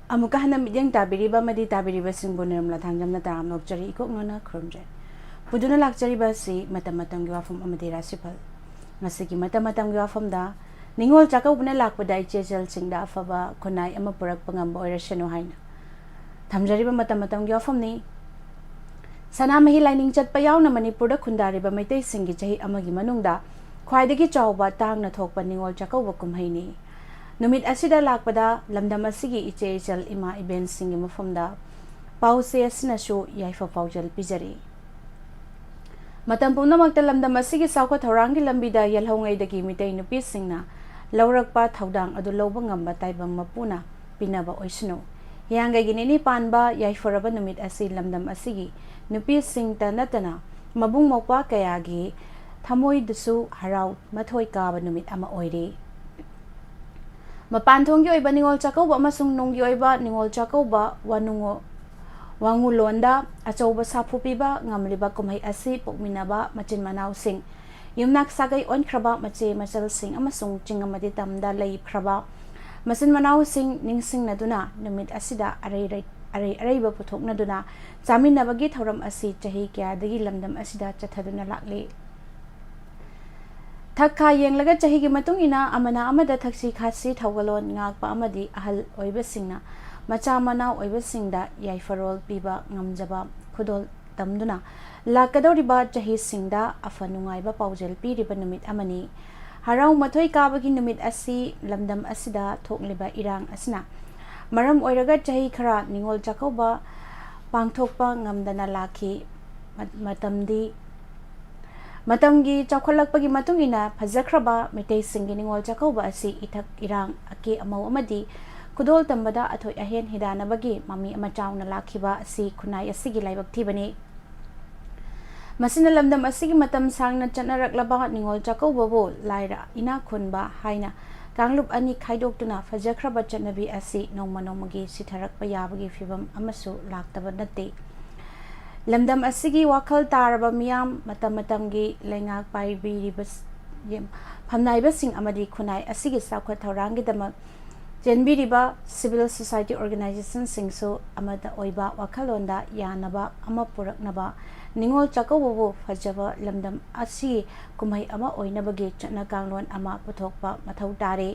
ꯑꯃꯨꯛꯀ ꯍꯟꯅ ꯃꯤꯠꯌꯦꯡ ꯇꯥꯕꯤꯔꯤꯕ ꯑꯃꯗꯤ ꯇꯥꯕꯤꯔꯤꯕꯁꯤꯡꯕꯨ ꯅꯤꯔꯃꯂꯥ ꯊꯥꯡꯖꯝꯅ ꯇꯔꯥꯝꯅ ꯑꯣꯛꯆꯔꯤ, ꯏꯀꯣꯛꯅꯅ ꯈꯨꯔꯨꯝꯖꯔꯤ꯫ ꯄꯨꯗꯨꯅ ꯂꯥꯛꯆꯔꯤꯕ ꯑꯁꯤ ꯃꯇꯝ ꯃꯇꯝꯒꯤ ꯋꯥꯐꯝ ꯑꯃꯗꯤ ꯔꯥꯁꯤꯐꯜ꯫ ꯉꯁꯤꯒꯤ ꯃꯇꯝ ꯃꯇꯝꯒꯤ ꯋꯥꯐꯝꯗ ꯅꯤꯉꯣꯜ ꯆꯥꯛꯀꯧꯕꯅ ꯂꯥꯛꯄꯗ ꯏꯆꯦ ꯏꯆꯜꯁꯤꯡꯗ ꯑꯐꯕ ꯈꯨꯟꯅꯥꯏ ꯑꯃ ꯄꯨꯔꯛꯄ ꯉꯝꯕ ꯑꯣꯏꯔꯁꯅꯨ ꯍꯥꯏꯅ ꯊꯝꯖꯔꯤꯕ ꯃꯇꯝ ꯃꯇꯝꯒꯤ ꯋꯥꯐꯝꯅꯤ꯫ ꯁꯅꯥꯃꯍꯤ ꯂꯥꯏꯅꯤꯡ ꯆꯠꯄ ꯌꯥꯎꯅ ꯃꯅꯤꯄꯨꯔꯗ ꯈꯨꯟꯗꯥꯔꯤꯕ ꯃꯩꯇꯩꯁꯤꯡꯒꯤ ꯆꯍꯤ ꯑꯃꯒꯤ ꯃꯅꯨꯡꯗ ꯈ꯭ꯋꯥꯏꯗꯒꯤ ꯆꯥꯎꯕ ꯇꯥꯡꯅ ꯊꯣꯛꯄ ꯅꯤꯉꯣꯜ ꯆꯥꯛꯀꯧꯕ ꯀꯨꯝꯍꯩꯅꯤ꯫ ꯅꯨꯃꯤꯠ ꯑꯁꯤꯗ ꯂꯥꯛꯄꯗ ꯂꯝꯗꯝ ꯑꯁꯤꯒꯤ ꯏꯆꯦ ꯏꯆꯜ ꯏꯃꯥ ꯏꯕꯦꯟꯁꯤꯡꯒꯤ ꯃꯐꯝꯗ ꯄꯥꯎꯆꯦ ꯑꯁꯤꯅꯁꯨ ꯌꯥꯏꯐ ꯄꯥꯎꯖꯦꯜ ꯄꯤꯖꯔꯤ꯫ ꯃꯇꯝ ꯄꯨꯝꯅꯃꯛꯇ ꯂꯝꯗꯝ ꯑꯁꯤꯒꯤ ꯆꯥꯎꯈꯠ ꯊꯧꯔꯥꯡꯒꯤ ꯂꯝꯕꯤꯗ ꯌꯦꯜꯍꯧꯉꯩꯗꯒꯤ ꯃꯤꯇꯩ ꯅꯨꯄꯤꯁꯤꯡꯅ ꯂꯧꯔꯛꯄ ꯊꯧꯗꯥꯡ ꯑꯗꯨ ꯂꯧꯕ ꯉꯝꯕ ꯇꯥꯏꯕꯪ ꯃꯄꯨꯅ ꯄꯤꯅꯕ ꯑꯣꯏꯁꯅꯨ꯫ ꯍꯤꯌꯥꯡꯒꯩꯒꯤ ꯅꯤꯅꯤ ꯄꯥꯟꯕ ꯌꯥꯏꯐꯔꯕ ꯅꯨꯃꯤꯠ ꯑꯁꯤ ꯂꯝꯗꯝ ꯑꯁꯤꯒꯤ ꯅꯨꯄꯤꯁꯤꯡꯇ ꯅꯠꯇꯅ ꯃꯕꯨꯡ ꯃꯧꯄ꯭ꯋꯥ ꯀꯌꯥꯒꯤ ꯊꯃꯣꯏꯗꯁꯨ ꯍꯔꯥꯎ ꯃꯊꯣꯏ ꯀꯥꯕ ꯅꯨꯃꯤꯠ ꯑꯃ ꯑꯣꯏꯔꯤ꯫ ꯃꯄꯥꯟ ꯊꯣꯡꯒꯤ ꯑꯣꯏꯕ ꯅꯤꯉꯣꯜ ꯆꯥꯛꯀꯧꯕ ꯑꯃꯁꯨꯡ ꯅꯨꯡꯒꯤ ꯑꯣꯏꯕ ꯅꯤꯉꯣꯜ ꯆꯥꯛꯀꯧꯕ ꯋꯥꯅꯨꯡ-, ꯋꯥꯉꯨꯂꯣꯟꯗ ꯑꯆꯧꯕ ꯁꯥꯐꯨ ꯄꯤꯕ ꯉꯝꯂꯤꯕ ꯀꯨꯝꯍꯩ ꯑꯁꯤ ꯄꯣꯛꯃꯤꯟꯅꯕ ꯃꯆꯤꯟ ꯃꯅꯥꯎꯁꯤꯡ, ꯌꯨꯝꯅꯥꯛ ꯁꯥꯒꯩ ꯑꯣꯟꯈ꯭ꯔꯕ ꯃꯆꯦ ꯃꯆꯜꯁꯤꯡ ꯑꯃꯁꯨꯡ ꯆꯤꯡ ꯑꯃꯗꯤ ꯇꯝꯗ ꯂꯩꯈ꯭ꯔꯕ ꯃꯆꯤꯟ ꯃꯅꯥꯎꯁꯤꯡ ꯅꯤꯡꯁꯤꯡꯅꯗꯨꯅ ꯅꯨꯃꯤꯠ ꯑꯁꯤꯗ ꯑꯔꯩ-, ꯑꯔꯩ ꯑꯔꯩꯕ ꯄꯨꯊꯣꯛꯅꯗꯨꯅ ꯆꯥꯃꯤꯟꯅꯕꯒꯤ ꯊꯧꯔꯝ ꯑꯁꯤ ꯆꯍꯤ ꯀꯌꯥꯗꯒꯤ ꯂꯝꯗꯝ ꯑꯁꯤꯗ ꯆꯠꯊꯗꯨꯅ ꯂꯥꯛꯂꯤ꯫ ꯊꯛ ꯈꯥ ꯌꯦꯡꯂꯒ ꯆꯍꯤꯒꯤ ꯃꯇꯨꯡ ꯏꯟꯅ ꯑꯃꯅ ꯑꯃꯗ ꯊꯛꯁꯤ ꯈꯥꯁꯤ ꯊꯧꯒꯜꯂꯣꯟ ꯉꯥꯛꯄ ꯑꯃꯗꯤ ꯑꯍꯜ ꯑꯣꯏꯕꯁꯤꯡꯅ ꯃꯆꯥ ꯃꯅꯥꯎ ꯑꯣꯏꯕꯁꯤꯡꯗ ꯌꯥꯏꯐꯔꯣꯜ ꯄꯤꯕ ꯉꯝꯖꯕ ꯈꯨꯗꯣꯜ ꯇꯝꯗꯨꯅ ꯂꯥꯛꯀꯗꯧꯔꯤꯕ ꯆꯍꯤꯁꯤꯡꯗ ꯑꯐ ꯅꯨꯡꯉꯥꯏꯕ ꯄꯥꯎꯖꯦꯜ ꯄꯤꯔꯤꯕ ꯅꯨꯃꯤꯠ ꯑꯃꯅꯤ꯫ ꯍꯔꯥꯎ ꯃꯊꯣꯏ ꯀꯥꯕꯒꯤ ꯅꯨꯃꯤꯠ ꯑꯁꯤ ꯂꯝꯗꯝ ꯑꯁꯤꯗ ꯊꯣꯛꯂꯤꯕ ꯏꯔꯥꯡ ꯑꯁꯤꯅ ꯃꯔꯝ ꯑꯣꯏꯔꯒ ꯆꯍꯤ ꯈꯔ ꯅꯤꯉꯣꯜ ꯆꯥꯛꯀꯧꯕ ꯄꯥꯡꯊꯣꯛꯄ ꯉꯝꯗꯅ ꯂꯥꯛꯈꯤ꯫ ꯃ-, ꯃꯇꯝꯗꯤ, ꯃꯇꯝꯒꯤ ꯆꯥꯎꯈꯠꯂꯛꯄꯒꯤ ꯃꯇꯨꯡ ꯏꯟꯅ ꯐꯖꯈ꯭ꯔꯕ ꯃꯩꯇꯩꯁꯤꯡꯒꯤ ꯅꯤꯉꯣꯜ ꯆꯥꯛꯀꯧꯕ ꯑꯁꯤ ꯏꯊꯛ ꯏꯔꯥꯡ, ꯑꯀꯦ ꯑꯃꯧ ꯑꯃꯗꯤ ꯈꯨꯗꯣꯜ ꯇꯝꯕꯗ ꯑꯊꯣꯏ ꯑꯍꯦꯟ ꯍꯤꯗꯥꯟꯅꯕꯒꯤ ꯃꯃꯤ ꯑꯃ ꯆꯥꯎꯅ ꯂꯥꯛꯈꯤꯕ ꯑꯁꯤ ꯈꯨꯟꯅꯥꯏ ꯑꯁꯤꯒꯤ ꯂꯥꯏꯕꯛ ꯊꯤꯕꯅꯤ꯫ ꯃꯁꯤꯅ ꯂꯝꯗꯝ ꯑꯁꯤꯒꯤ ꯃꯇꯝ ꯁꯥꯡꯅ ꯆꯠꯅꯔꯛꯂꯕ ꯅꯤꯉꯣꯜ ꯆꯥꯛꯀꯧꯕꯕꯨ ꯂꯥꯏꯔ ꯏꯅꯥꯛ ꯈꯨꯟꯕ ꯍꯥꯏꯅ ꯀꯥꯡꯂꯨꯞ ꯑꯅꯤ ꯈꯥꯏꯗꯣꯛꯇꯨꯅ ꯐꯖꯈ꯭ꯔꯕ ꯆꯠꯅꯕꯤ ꯑꯁꯤ ꯅꯣꯡꯃ ꯅꯣꯡꯃꯒꯤ ꯁꯤꯊꯔꯛꯄ ꯌꯥꯕꯒꯤ ꯐꯤꯚꯝ ꯑꯃꯁꯨ ꯂꯥꯛꯇꯕ ꯅꯠꯇꯦ꯫ ꯂꯝꯗꯝ ꯑꯁꯤꯒꯤ ꯋꯥꯈꯜ ꯇꯥꯔꯕ ꯃꯤꯌꯥꯝ, ꯃꯇꯝ ꯃꯇꯝꯒꯤ ꯂꯩꯉꯥꯛ ꯄꯥꯏꯕꯤꯔꯤꯕ ꯐꯝꯅꯥꯏꯕꯁꯤꯡ ꯑꯃꯗꯤ ꯈꯨꯟꯅꯥꯏ ꯑꯁꯤꯒꯤ ꯆꯥꯎꯈꯠ ꯊꯧꯔꯥꯡꯒꯤꯗꯃꯛ ꯆꯦꯟꯕꯤꯔꯤꯕ civil society organizationꯁꯤꯡꯁꯨ ꯑꯃꯠꯇ ꯑꯣꯏꯕ ꯋꯥꯈꯜꯂꯣꯟꯗ ꯌꯥꯅꯕ ꯑꯃ ꯄꯨꯔꯛꯅꯕ ꯅꯤꯉꯣꯜ ꯆꯥꯛꯀꯧꯕꯕꯨ ꯐꯖꯕ ꯂꯝꯗꯝ ꯑꯁꯤꯒꯤ ꯀꯨꯝꯍꯩ ꯑꯃ ꯑꯣꯏꯅꯕꯒꯤ ꯆꯠꯅ ꯀꯥꯡꯂꯣꯟ ꯑꯃ ꯄꯨꯊꯣꯛꯄ ꯃꯊꯧ ꯇꯥꯔꯦ꯫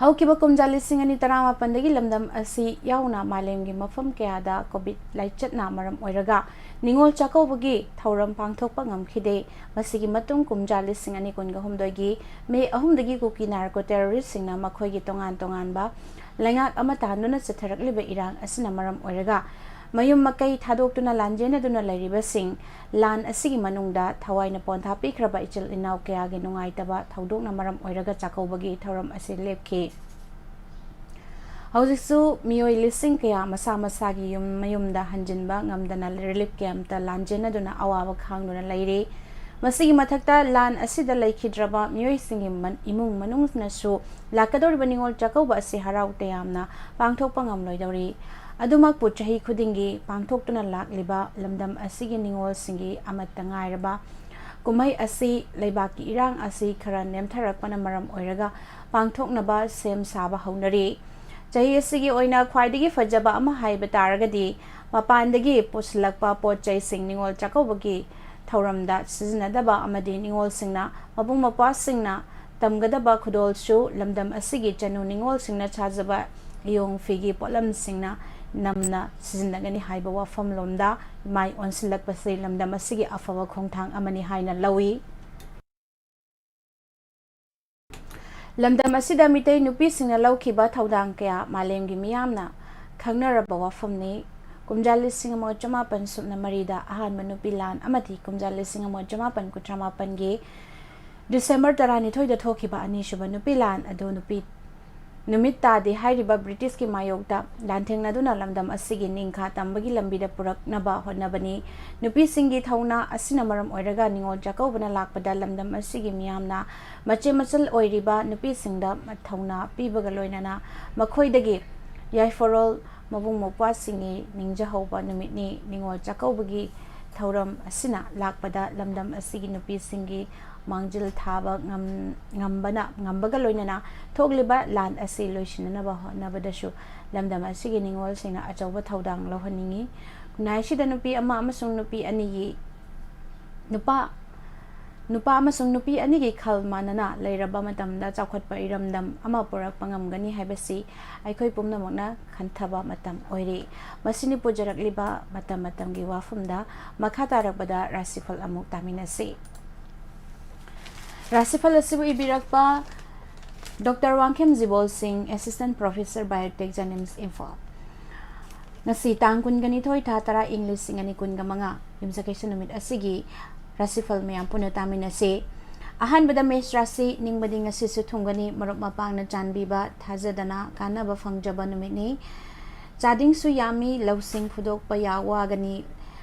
ꯍꯧꯈꯤꯕ ꯀꯨꯝꯖꯥ ꯂꯤꯁꯤꯡ ꯑꯅꯤ ꯇꯔꯥꯃꯥꯄꯟꯗꯒꯤ ꯂꯝꯗꯝ ꯑꯁꯤ ꯌꯥꯎꯅ ꯃꯥꯂꯦꯝꯒꯤ ꯃꯐꯝ ꯀꯌꯥꯗ COVID ꯂꯥꯏꯆꯠꯅ ꯃꯔꯝ ꯑꯣꯏꯔꯒ ꯅꯤꯉꯣꯜ ꯆꯥꯛꯀꯧꯕꯒꯤ ꯊꯧꯔꯝ ꯄꯥꯡꯊꯣꯛꯄ ꯉꯝꯈꯤꯗꯦ꯫ ꯃꯁꯤꯒꯤ ꯃꯇꯨꯡ ꯀꯨꯝꯖꯥ ꯂꯤꯁꯤꯡ ꯑꯅꯤ ꯀꯨꯟꯒ ꯍꯨꯝꯗꯣꯏꯒꯤ ꯃꯦ ꯑꯍꯨꯝꯗꯒꯤ ꯀꯨꯀꯤ ꯅꯥꯔꯀꯣ ꯇꯦꯔꯣꯔꯤꯁꯁꯤꯡꯅ ꯃꯈꯣꯏꯒꯤ ꯇꯣꯉꯥꯟ ꯇꯣꯉꯥꯟꯕ ꯂꯩꯉꯥꯛ ꯑꯃ ꯇꯥꯟꯗꯨꯅ ꯆꯠꯊꯔꯛꯂꯤꯕ ꯏꯔꯥꯡ ꯑꯁꯤꯅ ꯃꯔꯝ ꯑꯣꯏꯔꯒ ꯃꯌꯨꯝ ꯃꯀꯩ ꯊꯥꯗꯣꯛꯇꯨꯅ ꯂꯥꯟꯖꯦꯟꯅꯗꯨꯅ ꯂꯩꯔꯤꯕꯁꯤꯡ, ꯂꯥꯟ ꯑꯁꯤꯒꯤ ꯃꯅꯨꯡꯗ ꯊꯋꯥꯏꯅ ꯄꯣꯟꯊꯥ ꯄꯤꯈ꯭ꯔꯕ ꯏꯆꯤꯜ ꯏꯅꯥꯎ ꯀꯌꯥꯒꯤ ꯅꯨꯡꯉꯥꯏꯇꯕ ꯊꯧꯗꯣꯛꯅ ꯃꯔꯝ ꯑꯣꯏꯔꯒ ꯆꯥꯛꯀꯧꯕꯒꯤ ꯊꯧꯔꯝ ꯑꯁꯤ ꯂꯦꯞꯈꯤ꯫ ꯍꯧꯖꯤꯛꯁꯨ ꯃꯤꯑꯣꯏ ꯂꯤꯁꯤꯡ ꯀꯌꯥ ꯃꯁꯥ ꯃꯁꯥꯒꯤ ꯌꯨꯝ ꯃꯌꯨꯝꯗ ꯍꯟꯖꯤꯟꯕ ꯉꯝꯗꯅ relief campꯇ ꯂꯥꯟꯖꯦꯟꯅꯗꯨꯅ ꯑꯋꯥꯕ ꯈꯥꯡꯗꯨꯅ ꯂꯩꯔꯤ꯫ ꯃꯁꯤꯒꯤ ꯃꯊꯛꯇ ꯂꯥꯟ ꯑꯁꯤꯗ ꯂꯩꯈꯤꯗ꯭ꯔꯕ ꯃꯤꯑꯣꯏꯁꯤꯡꯒꯤ ꯃꯟ-, ꯏꯃꯨꯡ ꯃꯅꯨꯡꯅꯁꯨ ꯂꯥꯛꯀꯗꯧꯔꯤꯕ ꯅꯤꯉꯣꯜ ꯆꯥꯛꯀꯧꯕ ꯑꯁꯤ ꯍꯔꯥꯎ ꯇꯌꯥꯝꯅ ꯄꯥꯡꯊꯣꯛꯄ ꯉꯝꯂꯣꯏꯗꯧꯔꯤ꯫ ꯑꯗꯨꯃꯛꯄꯨ ꯆꯍꯤ ꯈꯨꯗꯤꯡꯒꯤ ꯄꯥꯡꯊꯣꯛꯇꯨꯅ ꯂꯥꯛꯂꯤꯕ ꯂꯝꯗꯝ ꯑꯁꯤꯒꯤ ꯅꯤꯉꯣꯜꯁꯤꯡꯒꯤ ꯑꯃꯠꯇ ꯉꯥꯏꯔꯕ ꯀꯨꯝꯍꯩ ꯑꯁꯤ ꯂꯩꯕꯥꯛꯀꯤ ꯏꯔꯥꯡ ꯑꯁꯤ ꯈꯔ ꯅꯦꯝꯊꯔꯛꯄꯅ ꯃꯔꯝ ꯑꯣꯏꯔꯒ ꯄꯥꯡꯊꯣꯛꯅꯕ ꯁꯦꯝ ꯁꯥꯕ ꯍꯧꯅꯔꯤ꯫ ꯆꯍꯤ ꯑꯁꯤꯒꯤ ꯑꯣꯏꯅ ꯈ꯭ꯋꯥꯏꯗꯒꯤ ꯐꯖꯕ ꯑꯃ ꯍꯥꯏꯕ ꯇꯥꯔꯒꯗꯤ ꯃꯄꯥꯟꯗꯒꯤ ꯄꯨꯁꯤꯜꯂꯛꯄ ꯄꯣꯠ ꯆꯩꯁꯤꯡ ꯅꯤꯉꯣꯜ ꯆꯥꯛꯀꯧꯕꯒꯤ ꯊꯧꯔꯝꯗ ꯁꯤꯖꯤꯟꯅꯗꯕ ꯑꯃꯗꯤ ꯅꯤꯉꯣꯜꯁꯤꯡꯅ ꯃꯕꯨꯡ ꯃꯧꯄ꯭ꯋꯥꯁꯤꯡꯅ ꯇꯝꯒꯗꯕ ꯈꯨꯗꯣꯜꯁꯨ ꯂꯝꯗꯝ ꯑꯁꯤꯒꯤ ꯆꯅꯨ ꯅꯤꯉꯣꯜꯁꯤꯡꯅ ꯁꯥꯖꯕ ꯏꯌꯣꯡ ꯐꯤꯒꯤ ꯄꯣꯠꯂꯝꯁꯤꯡꯅ ꯅꯝꯅ ꯁꯤꯖꯤꯟꯅꯒꯅꯤ ꯍꯥꯏꯕ ꯋꯥꯐꯝꯂꯣꯝꯗ ꯃꯥꯏ ꯑꯣꯟꯁꯤꯜꯂꯛꯄꯁꯤ ꯂꯝꯗꯝ ꯑꯁꯤꯒꯤ ꯑꯐꯕ ꯈꯣꯡꯊꯥꯡ ꯑꯃꯅꯤ ꯍꯥꯏꯅ ꯂꯧꯏ꯫ ꯂꯝꯗꯝ ꯑꯁꯤꯗ ꯃꯤꯇꯩ ꯅꯨꯄꯤꯁꯤꯡꯅ ꯂꯧꯈꯤꯕ ꯊꯧꯗꯥꯡ ꯀꯌꯥ ꯃꯥꯂꯦꯝꯒꯤ ꯃꯤꯌꯥꯝꯅ ꯈꯪꯅꯔꯕ ꯋꯥꯐꯝꯅꯤ꯫ ꯀꯨꯝꯖꯥ ꯂꯤꯁꯤꯡ ꯑꯃꯒ ꯆꯃꯥꯄꯟ ꯁꯨꯞꯅ ꯃꯔꯤꯗ ꯑꯍꯥꯟꯕ ꯅꯨꯄꯤ ꯂꯥꯟ ꯑꯃꯗꯤ ꯀꯨꯝꯖꯥ ꯂꯤꯁꯤꯡ ꯑꯃꯒ ꯆꯃꯥꯄꯟ ꯀꯨꯟꯊ꯭ꯔꯥ ꯃꯥꯄꯟꯒꯤ ꯗꯤꯁꯦꯝꯕꯔ ꯇꯔꯥꯅꯤꯊꯣꯏꯗ ꯊꯣꯛꯈꯤꯕ ꯑꯅꯤꯁꯨꯕ ꯅꯨꯄꯤ ꯂꯥꯟ ꯑꯗꯨ ꯅꯨꯄꯤ, ꯅꯨꯃꯤꯠ ꯇꯥꯗꯦ ꯍꯥꯏꯔꯤꯕ ꯕ꯭ꯔꯤꯇꯤꯁꯀꯤ ꯃꯥꯌꯣꯛꯇ ꯂꯥꯟꯊꯦꯡꯅꯗꯨꯅ ꯂꯝꯗꯝ ꯑꯁꯤꯒꯤ ꯅꯤꯡꯈꯥ ꯇꯝꯕꯒꯤ ꯂꯝꯕꯤꯗ ꯄꯨꯔꯛꯅꯕ ꯍꯣꯠꯅꯕꯅꯤ꯫ ꯅꯨꯄꯤꯁꯤꯡꯒꯤ ꯊꯧꯅꯥ ꯑꯁꯤꯅ ꯃꯔꯝ ꯑꯣꯏꯔꯒ ꯅꯤꯉꯣꯜ ꯆꯥꯛꯀꯧꯕꯅ ꯂꯥꯛꯄꯗ ꯂꯝꯗꯝ ꯑꯁꯤꯒꯤ ꯃꯤꯌꯥꯝꯅ ꯃꯆꯦ ꯃꯆꯜ ꯑꯣꯏꯔꯤꯕ ꯅꯨꯄꯤꯁꯤꯡꯗ ꯊꯧꯅꯥ ꯄꯤꯕꯒ ꯂꯣꯏꯅꯅ ꯃꯈꯣꯏꯗꯒꯤ ꯌꯥꯏꯐꯔꯣꯜ ꯃꯕꯨꯡ ꯃꯧꯄ꯭ꯋꯥꯁꯤꯡꯒꯤ ꯅꯤꯡꯖꯍꯧꯕ ꯅꯨꯃꯤꯠꯅꯤ꯫ ꯅꯤꯉꯣꯜ ꯆꯥꯛꯀꯧꯕꯒꯤ ꯊꯧꯔꯝ ꯑꯁꯤꯅ ꯂꯥꯛꯄꯗ ꯂꯝꯗꯝ ꯑꯁꯤꯒꯤ ꯅꯨꯄꯤꯁꯤꯡꯒꯤ ꯃꯥꯡꯖꯤꯜ ꯊꯥꯕ ꯉꯝ-, ꯉꯝꯕꯅ, ꯉꯝꯕꯒ ꯂꯣꯏꯅꯅ ꯊꯣꯛꯂꯤꯕ ꯂꯥꯟ ꯑꯁꯤ ꯂꯣꯏꯁꯤꯟꯅꯅꯕ ꯍꯣꯠꯅꯕꯗꯁꯨ ꯂꯝꯗꯝ ꯑꯁꯤꯒꯤ ꯅꯤꯉꯣꯜꯁꯤꯡꯅ ꯑꯆꯧꯕ ꯊꯧꯗꯥꯡ ꯂꯧꯍꯟꯅꯤꯡꯏ꯫ ꯈꯨꯟꯅꯥꯏꯁꯤꯗ ꯅꯨꯄꯤ ꯑꯃ ꯑꯃꯁꯨꯡ ꯅꯨꯄꯤ ꯑꯅꯤꯒꯤ, ꯅꯨꯄꯥ, ꯅꯨꯄꯥ ꯑꯃꯁꯨꯡ ꯅꯨꯄꯤ ꯑꯅꯤꯒꯤ ꯈꯜ ꯃꯥꯟꯅꯅ ꯂꯩꯔꯕ ꯃꯇꯝꯗ ꯆꯥꯎꯈꯠꯄ ꯏꯔꯝꯗꯝ ꯑꯃ ꯄꯨꯔꯛꯄ ꯉꯝꯒꯅꯤ ꯍꯥꯏꯕꯁꯤ ꯑꯩꯈꯣꯏ ꯄꯨꯝꯅꯃꯛꯅ ꯈꯟꯊꯕ ꯃꯇꯝ ꯑꯣꯏꯔꯦ꯫ ꯃꯁꯤꯅꯤ ꯄꯨꯖꯔꯛꯂꯤꯕ ꯃꯇꯝ ꯃꯇꯝꯒꯤ ꯋꯥꯐꯝꯗ꯫ ꯃꯈꯥ ꯇꯥꯔꯛꯄꯗ ꯔꯥꯁꯤꯐꯜ ꯑꯃꯨꯛ ꯇꯥꯃꯤꯟꯅꯁꯤ꯫ ꯔꯥꯁꯤꯐꯜ ꯑꯁꯤꯕꯨ ꯏꯕꯤꯔꯛꯄ ꯗꯣꯛꯇꯔ ꯋꯥꯡꯈꯦꯝ ꯖꯤꯕꯣꯜ ꯁꯤꯡ, Assistant Professor, Biotech, JNIMS, Imphal. ꯉꯁꯤ ꯇꯥꯡ ꯀꯨꯟꯒ ꯅꯤꯊꯣꯏ, ꯊꯥ ꯇꯔꯥ, ꯏꯪ ꯂꯤꯁꯤꯡ ꯑꯅꯤ ꯀꯨꯟꯒ ꯃꯉꯥ, ꯌꯨꯝꯁꯀꯩꯁ ꯅꯨꯃꯤꯠ ꯑꯁꯤꯒꯤ ꯔꯥꯁꯤꯐꯜ ꯃꯌꯥꯝ ꯄꯨꯟꯅ ꯇꯥꯃꯤꯟꯅꯁꯤ꯫ ꯑꯍꯥꯟꯕꯗ ꯃꯦꯁ ꯔꯥꯁꯤ ꯅꯤꯡꯕꯗꯤ ꯉꯁꯤꯁꯨ ꯊꯨꯡꯒꯅꯤ, ꯃꯔꯨꯞ ꯃꯄꯥꯡꯅ ꯆꯥꯟꯕꯤꯕ ꯊꯥꯖꯗꯅ ꯀꯥꯟꯅꯕ ꯐꯪꯖꯕ ꯅꯨꯃꯤꯠꯅꯤ꯫ ꯆꯥꯗꯤꯡꯁꯨ ꯌꯥꯝꯃꯤ, ꯂꯧꯁꯤꯡ ꯐꯨꯗꯣꯛꯄ ꯌꯥ ꯋꯥꯒꯅꯤ꯫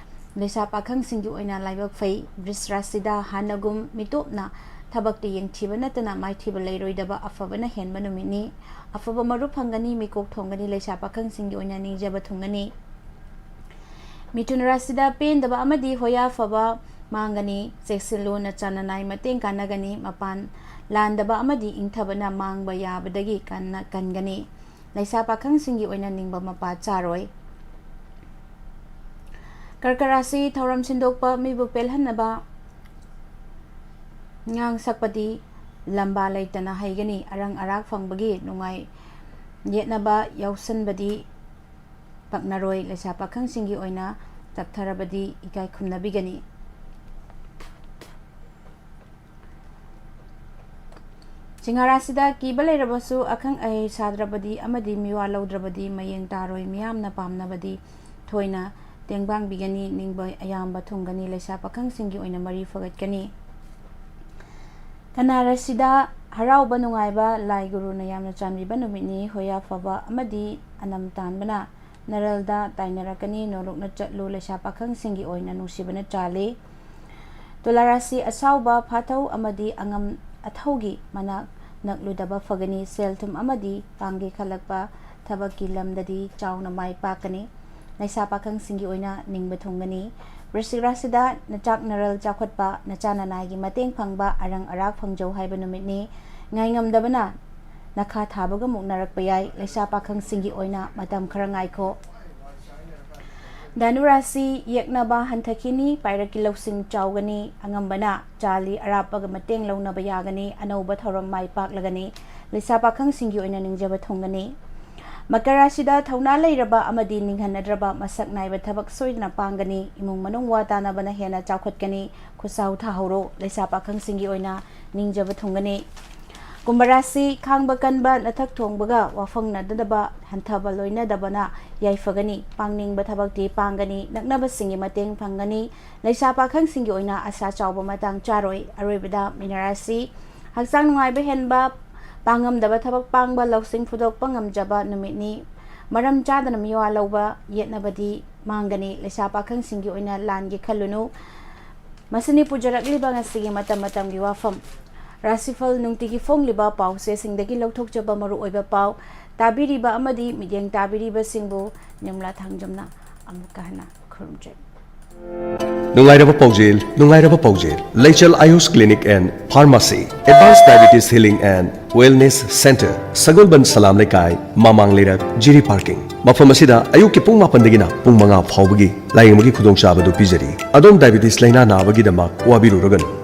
ꯂꯩꯁꯥ ꯄꯥꯈꯪꯁꯤꯡꯒꯤ ꯑꯣꯏꯅ ꯂꯥꯏꯕꯛ ꯐꯩ꯫ ꯕ꯭ꯔꯤꯁ ꯔꯥꯁꯤꯗ ꯍꯥꯟꯅꯒꯨꯝ ꯃꯤꯇꯣꯞꯅ ꯊꯕꯛꯇ ꯌꯦꯡꯊꯤꯕ ꯅꯠꯇꯅ ꯃꯥꯏꯊꯤꯕ ꯂꯩꯔꯣꯏꯗꯕ ꯑꯐꯕꯅ ꯍꯦꯟꯕ ꯅꯨꯃꯤꯠꯅꯤ꯫ ꯑꯐꯕ ꯃꯔꯨꯞ ꯐꯪꯒꯅꯤ, ꯃꯤꯀꯣꯛ ꯊꯣꯡꯒꯅꯤ, ꯂꯩꯁꯥ ꯄꯥꯈꯪꯁꯤꯡꯒꯤ ꯑꯣꯏꯅ ꯅꯤꯡꯖꯕ ꯊꯨꯡꯒꯅꯤ꯫ ꯃꯤꯊꯨꯟ ꯔꯥꯁꯤꯗ ꯄꯦꯟꯗꯕ ꯑꯃꯗꯤ ꯍꯣꯌꯥ ꯐꯕ ꯃꯥꯡꯒꯅꯤ꯫ ꯆꯦꯛꯁꯤꯜꯂꯨ, ꯅꯆꯥ ꯅꯅꯥꯏ ꯃꯇꯦꯡ ꯀꯥꯟꯅꯒꯅꯤ꯫ ꯃꯄꯥꯟ ꯂꯥꯟꯗꯕ ꯑꯃꯗꯤ ꯏꯪꯊꯕꯅ ꯃꯥꯡꯕ ꯌꯥꯕꯗꯒꯤ ꯀꯟꯅ ꯀꯟꯒꯅꯤ꯫ ꯂꯩꯁꯥ ꯄꯥꯈꯪꯁꯤꯡꯒꯤ ꯑꯣꯏꯅ ꯅꯤꯡꯕ ꯃꯄꯥ ꯆꯥꯔꯣꯏ꯫ ꯀꯔꯀ ꯔꯥꯁꯤ ꯊꯧꯔꯝ ꯁꯤꯟꯗꯣꯛꯄ, ꯃꯤꯕꯨ ꯄꯦꯜꯍꯟꯅꯕ ꯉꯥꯡ ꯁꯛꯄꯗꯤ ꯂꯝꯕꯥ ꯂꯩꯇꯅ ꯍꯩꯒꯅꯤ꯫ ꯑꯔꯪ ꯑꯔꯥꯛ ꯐꯪꯕꯒꯤ ꯅꯨꯡꯉꯥꯏ ꯌꯦꯠꯅꯕ ꯌꯥꯎꯁꯟꯕꯗꯤ ꯄꯛꯅꯔꯣꯏ꯫ ꯂꯩꯁꯥ ꯄꯥꯈꯪꯁꯤꯡꯒꯤ ꯑꯣꯏꯅ ꯇꯞꯊꯔꯕꯗꯤ ꯏꯀꯥꯏ ꯈꯨꯝꯅꯕꯤꯒꯅꯤ꯫ ꯁꯤꯡꯍ ꯔꯥꯁꯤꯗ ꯀꯤꯕ ꯂꯩꯔꯕꯁꯨ ꯑꯈꯪ ꯑꯍꯩ ꯁꯥꯗ꯭ꯔꯕꯗꯤ ꯑꯃꯗꯤ ꯃꯤꯋꯥ ꯂꯧꯗ꯭ꯔꯕꯗꯤ ꯃꯌꯦꯡ ꯇꯥꯔꯣꯏ꯫ ꯃꯤꯌꯥꯝꯅ ꯄꯥꯝꯅꯕꯗꯤ ꯊꯣꯏꯅ ꯇꯦꯡꯕꯥꯡꯕꯤꯒꯅꯤ꯫ ꯅꯤꯡꯕ ꯑꯌꯥꯝꯕ ꯊꯨꯡꯒꯅꯤ꯫ ꯂꯩꯁꯥ ꯄꯥꯈꯪꯁꯤꯡꯒꯤ ꯑꯣꯏꯅ ꯃꯔꯤ ꯐꯒꯠꯀꯅꯤ꯫ ꯀꯟꯌꯥ ꯔꯥꯁꯤꯗ ꯍꯔꯥꯎꯕ ꯅꯨꯡꯉꯥꯏꯕ, ꯂꯥꯏ ꯒꯨꯔꯨꯅ ꯌꯥꯝꯅ ꯆꯥꯟꯕꯤꯕ ꯅꯨꯃꯤꯠꯅꯤ꯫ ꯍꯣꯌꯥ ꯐꯕ ꯑꯃꯗꯤ ꯑꯅꯝ ꯇꯥꯟꯕꯅ ꯅꯔꯜꯗ ꯇꯥꯏꯅꯔꯛꯀꯅꯤ꯫ ꯅꯣꯂꯨꯛꯅ ꯆꯠꯂꯨ, ꯂꯩꯁꯥ ꯄꯥꯈꯪꯁꯤꯡꯒꯤ ꯑꯣꯏꯅ ꯅꯨꯡꯁꯤꯕꯅ ꯆꯥꯜꯂꯤ꯫ ꯇꯨꯂꯥ ꯔꯥꯁꯤ ꯑꯁꯥꯎꯕ, ꯐꯥꯊꯧ ꯑꯃꯗꯤ ꯑꯉꯝ ꯑꯊꯧꯒꯤ ꯃꯅꯥꯛ ꯅꯛꯂꯨꯗꯕ ꯐꯒꯅꯤ꯫ ꯁꯦꯜ ꯊꯨꯝ ꯑꯃꯗꯤ ꯄꯥꯡꯒꯦ ꯈꯜꯂꯛꯄ ꯊꯕꯛꯀꯤ ꯂꯝꯗꯗꯤ ꯆꯥꯎꯅ ꯃꯥꯏ ꯄꯥꯛꯀꯅꯤ꯫ ꯂꯩꯁꯥ ꯄꯥꯈꯪꯁꯤꯡꯒꯤ ꯑꯣꯏꯅ ꯅꯤꯡꯕ ꯊꯨꯡꯒꯅꯤ꯫ ꯋ꯭ꯔꯤꯁꯤꯛ ꯔꯥꯁꯤꯗ ꯅꯆꯥꯛ ꯅꯔꯜ ꯆꯥꯎꯈꯠꯄ, ꯅꯆꯥ ꯅꯅꯥꯏꯒꯤ ꯃꯇꯦꯡ ꯐꯪꯕ, ꯑꯔꯪ ꯑꯔꯥꯛ ꯐꯪꯖꯧ ꯍꯥꯏꯕ ꯅꯨꯃꯤꯠꯅꯤ꯫ ꯉꯥꯏꯉꯝꯗꯕꯅ ꯅꯈꯥ ꯊꯥꯕꯒ ꯃꯨꯛꯅꯔꯛꯄ ꯌꯥꯏ꯫ ꯂꯩꯁꯥ ꯄꯥꯈꯪꯁꯤꯡꯒꯤ ꯑꯣꯏꯅ ꯃꯇꯝ ꯈꯔ ꯉꯥꯏꯈꯣ꯫ ꯙꯅꯨ ꯔꯥꯁꯤ ꯌꯦꯛꯅꯕ ꯍꯟꯊꯈꯤꯅꯤ, ꯄꯥꯏꯔꯛꯀꯤ ꯂꯧꯁꯤꯡ ꯆꯥꯎꯒꯅꯤ, ꯑꯉꯝꯕꯅ ꯆꯥꯂꯤ ꯑꯔꯥꯞꯄꯒ ꯃꯇꯦꯡ ꯂꯧꯅꯕ ꯌꯥꯒꯅꯤ, ꯑꯅꯧꯕ ꯊꯧꯔꯝ ꯃꯥꯏ ꯄꯥꯛꯂꯒꯅꯤ, ꯂꯩꯁꯥ ꯄꯥꯈꯪꯁꯤꯡꯒꯤ ꯑꯣꯏꯅ ꯅꯤꯡꯖꯕ ꯊꯨꯡꯒꯅꯤ꯫ ꯃꯀꯔ ꯔꯥꯁꯤꯗ ꯊꯧꯅꯥ ꯂꯩꯔꯕ ꯑꯃꯗꯤ ꯅꯤꯡꯍꯟꯅꯗ꯭ꯔꯕ ꯃꯁꯛ ꯅꯥꯏꯕ ꯊꯕꯛ ꯁꯣꯏꯗꯅ ꯄꯥꯡꯒꯅꯤ, ꯏꯃꯨꯡ ꯃꯅꯨꯡ ꯋꯥ ꯇꯥꯅꯕꯅ ꯍꯦꯟꯅ ꯆꯥꯎꯈꯠꯀꯅꯤ, ꯈꯨꯠꯁꯥꯎ ꯊꯥꯍꯧꯔꯣ, ꯂꯩꯁꯥ ꯄꯥꯈꯪꯁꯤꯡꯒꯤ ꯑꯣꯏꯅ ꯅꯤꯡꯖꯕ ꯊꯨꯡꯒꯅꯤ꯫ ꯀꯨꯝꯚ ꯔꯥꯁꯤ ꯈꯥꯡꯕ ꯀꯟꯕ, ꯅꯊꯛ ꯊꯣꯡꯕꯒ ꯋꯥꯐꯪꯅꯗꯅꯕ ꯍꯟꯊꯕ ꯂꯣꯏꯅꯗꯕꯅ ꯌꯥꯏꯐꯒꯅꯤ, ꯄꯥꯡꯅꯤꯡꯕ ꯊꯕꯛꯇꯤ ꯄꯥꯡꯒꯅꯤ, ꯅꯛꯅꯕꯁꯤꯡꯒꯤ ꯃꯇꯦꯡ ꯐꯪꯒꯅꯤ, ꯂꯩꯁꯥ ꯄꯥꯈꯪꯁꯤꯡꯒꯤ ꯑꯣꯏꯅ ꯑꯁꯥ ꯆꯥꯎꯕ ꯃꯇꯥꯡ ꯆꯥꯔꯣꯏ꯫ ꯑꯔꯣꯏꯕꯗ ꯃꯤꯅ ꯔꯥꯁꯤ ꯍꯛꯆꯥꯡ ꯅꯨꯡꯉꯥꯏꯕ ꯍꯦꯟꯕ, ꯄꯥꯡꯉꯝꯗꯕ ꯊꯕꯛ ꯄꯥꯡꯕ, ꯂꯧꯁꯤꯡ ꯐꯨꯗꯣꯛꯄ ꯉꯝꯖꯕ ꯅꯨꯃꯤꯠꯅꯤ꯫ ꯃꯔꯝ ꯆꯥꯗꯅ ꯃꯤꯋꯥ ꯂꯧꯕ, ꯌꯦꯠꯅꯕꯗꯤ ꯃꯥꯡꯒꯅꯤ꯫ ꯂꯩꯁꯥ ꯄꯥꯈꯪꯁꯤꯡꯒꯤ ꯑꯣꯏꯅ ꯂꯥꯟꯒꯦ ꯈꯜꯂꯨꯅꯨ꯫ ꯃꯁꯤꯅꯤ ꯄꯨꯖꯔꯛꯂꯤꯕ ꯉꯁꯤꯒꯤ ꯃꯇꯝ ꯃꯇꯝꯒꯤ ꯋꯥꯐꯝ꯫ ꯔꯥꯁꯤꯐꯜ ꯅꯨꯡꯇꯤꯒꯤ ꯐꯣꯡꯂꯤꯕ ꯄꯥꯎꯆꯦꯁꯤꯡꯗꯒꯤ ꯂꯧꯊꯣꯛꯆꯕ ꯃꯔꯨꯑꯣꯏꯕ ꯄꯥꯎ ꯇꯥꯕꯤꯔꯤꯕ ꯑꯃꯗꯤ ꯃꯤꯠꯌꯦꯡ ꯇꯥꯕꯤꯔꯤꯕꯁꯤꯡꯕꯨ ꯅꯤꯔꯃꯂꯥ ꯊꯥꯡꯖꯝꯅ ꯑꯃꯨꯛꯀ ꯍꯟꯅ ꯈꯨꯔꯨꯝꯖꯩ꯫ ꯅꯨꯡꯉꯥꯏꯔꯕ ꯄꯥꯎꯖꯦꯜ, ꯅꯨꯡꯉꯥꯏꯔꯕ ꯄꯥꯎꯖꯦꯜ꯫ Leichal AYUSH clinic and pharmacy, advance diabetes healing and wellness centre, Sagolband Salam Leikai, ꯃꯃꯥꯡ ꯂꯩꯔꯛ, ꯖꯤꯔꯤ ꯄꯥꯔꯀꯤꯡ꯫ ꯃꯐꯝ ꯑꯁꯤꯗ ꯑꯌꯨꯛꯀꯤ ꯄꯨꯡ ꯃꯥꯄꯟꯗꯒꯤꯅ ꯄꯨꯡ ꯃꯉꯥ ꯐꯥꯎꯕꯒꯤ ꯂꯥꯌꯦꯡꯕꯒꯤ ꯈꯨꯗꯣꯡꯆꯥꯕꯗꯨ ꯄꯤꯖꯔꯤ꯫ ꯑꯗꯣꯝ ꯗꯥꯏꯕꯤꯇꯤꯁ ꯂꯥꯏꯅꯥ ꯅꯥꯕꯒꯤꯗꯃꯛ ꯋꯥꯕꯤꯔꯨꯔꯒꯅꯨ꯫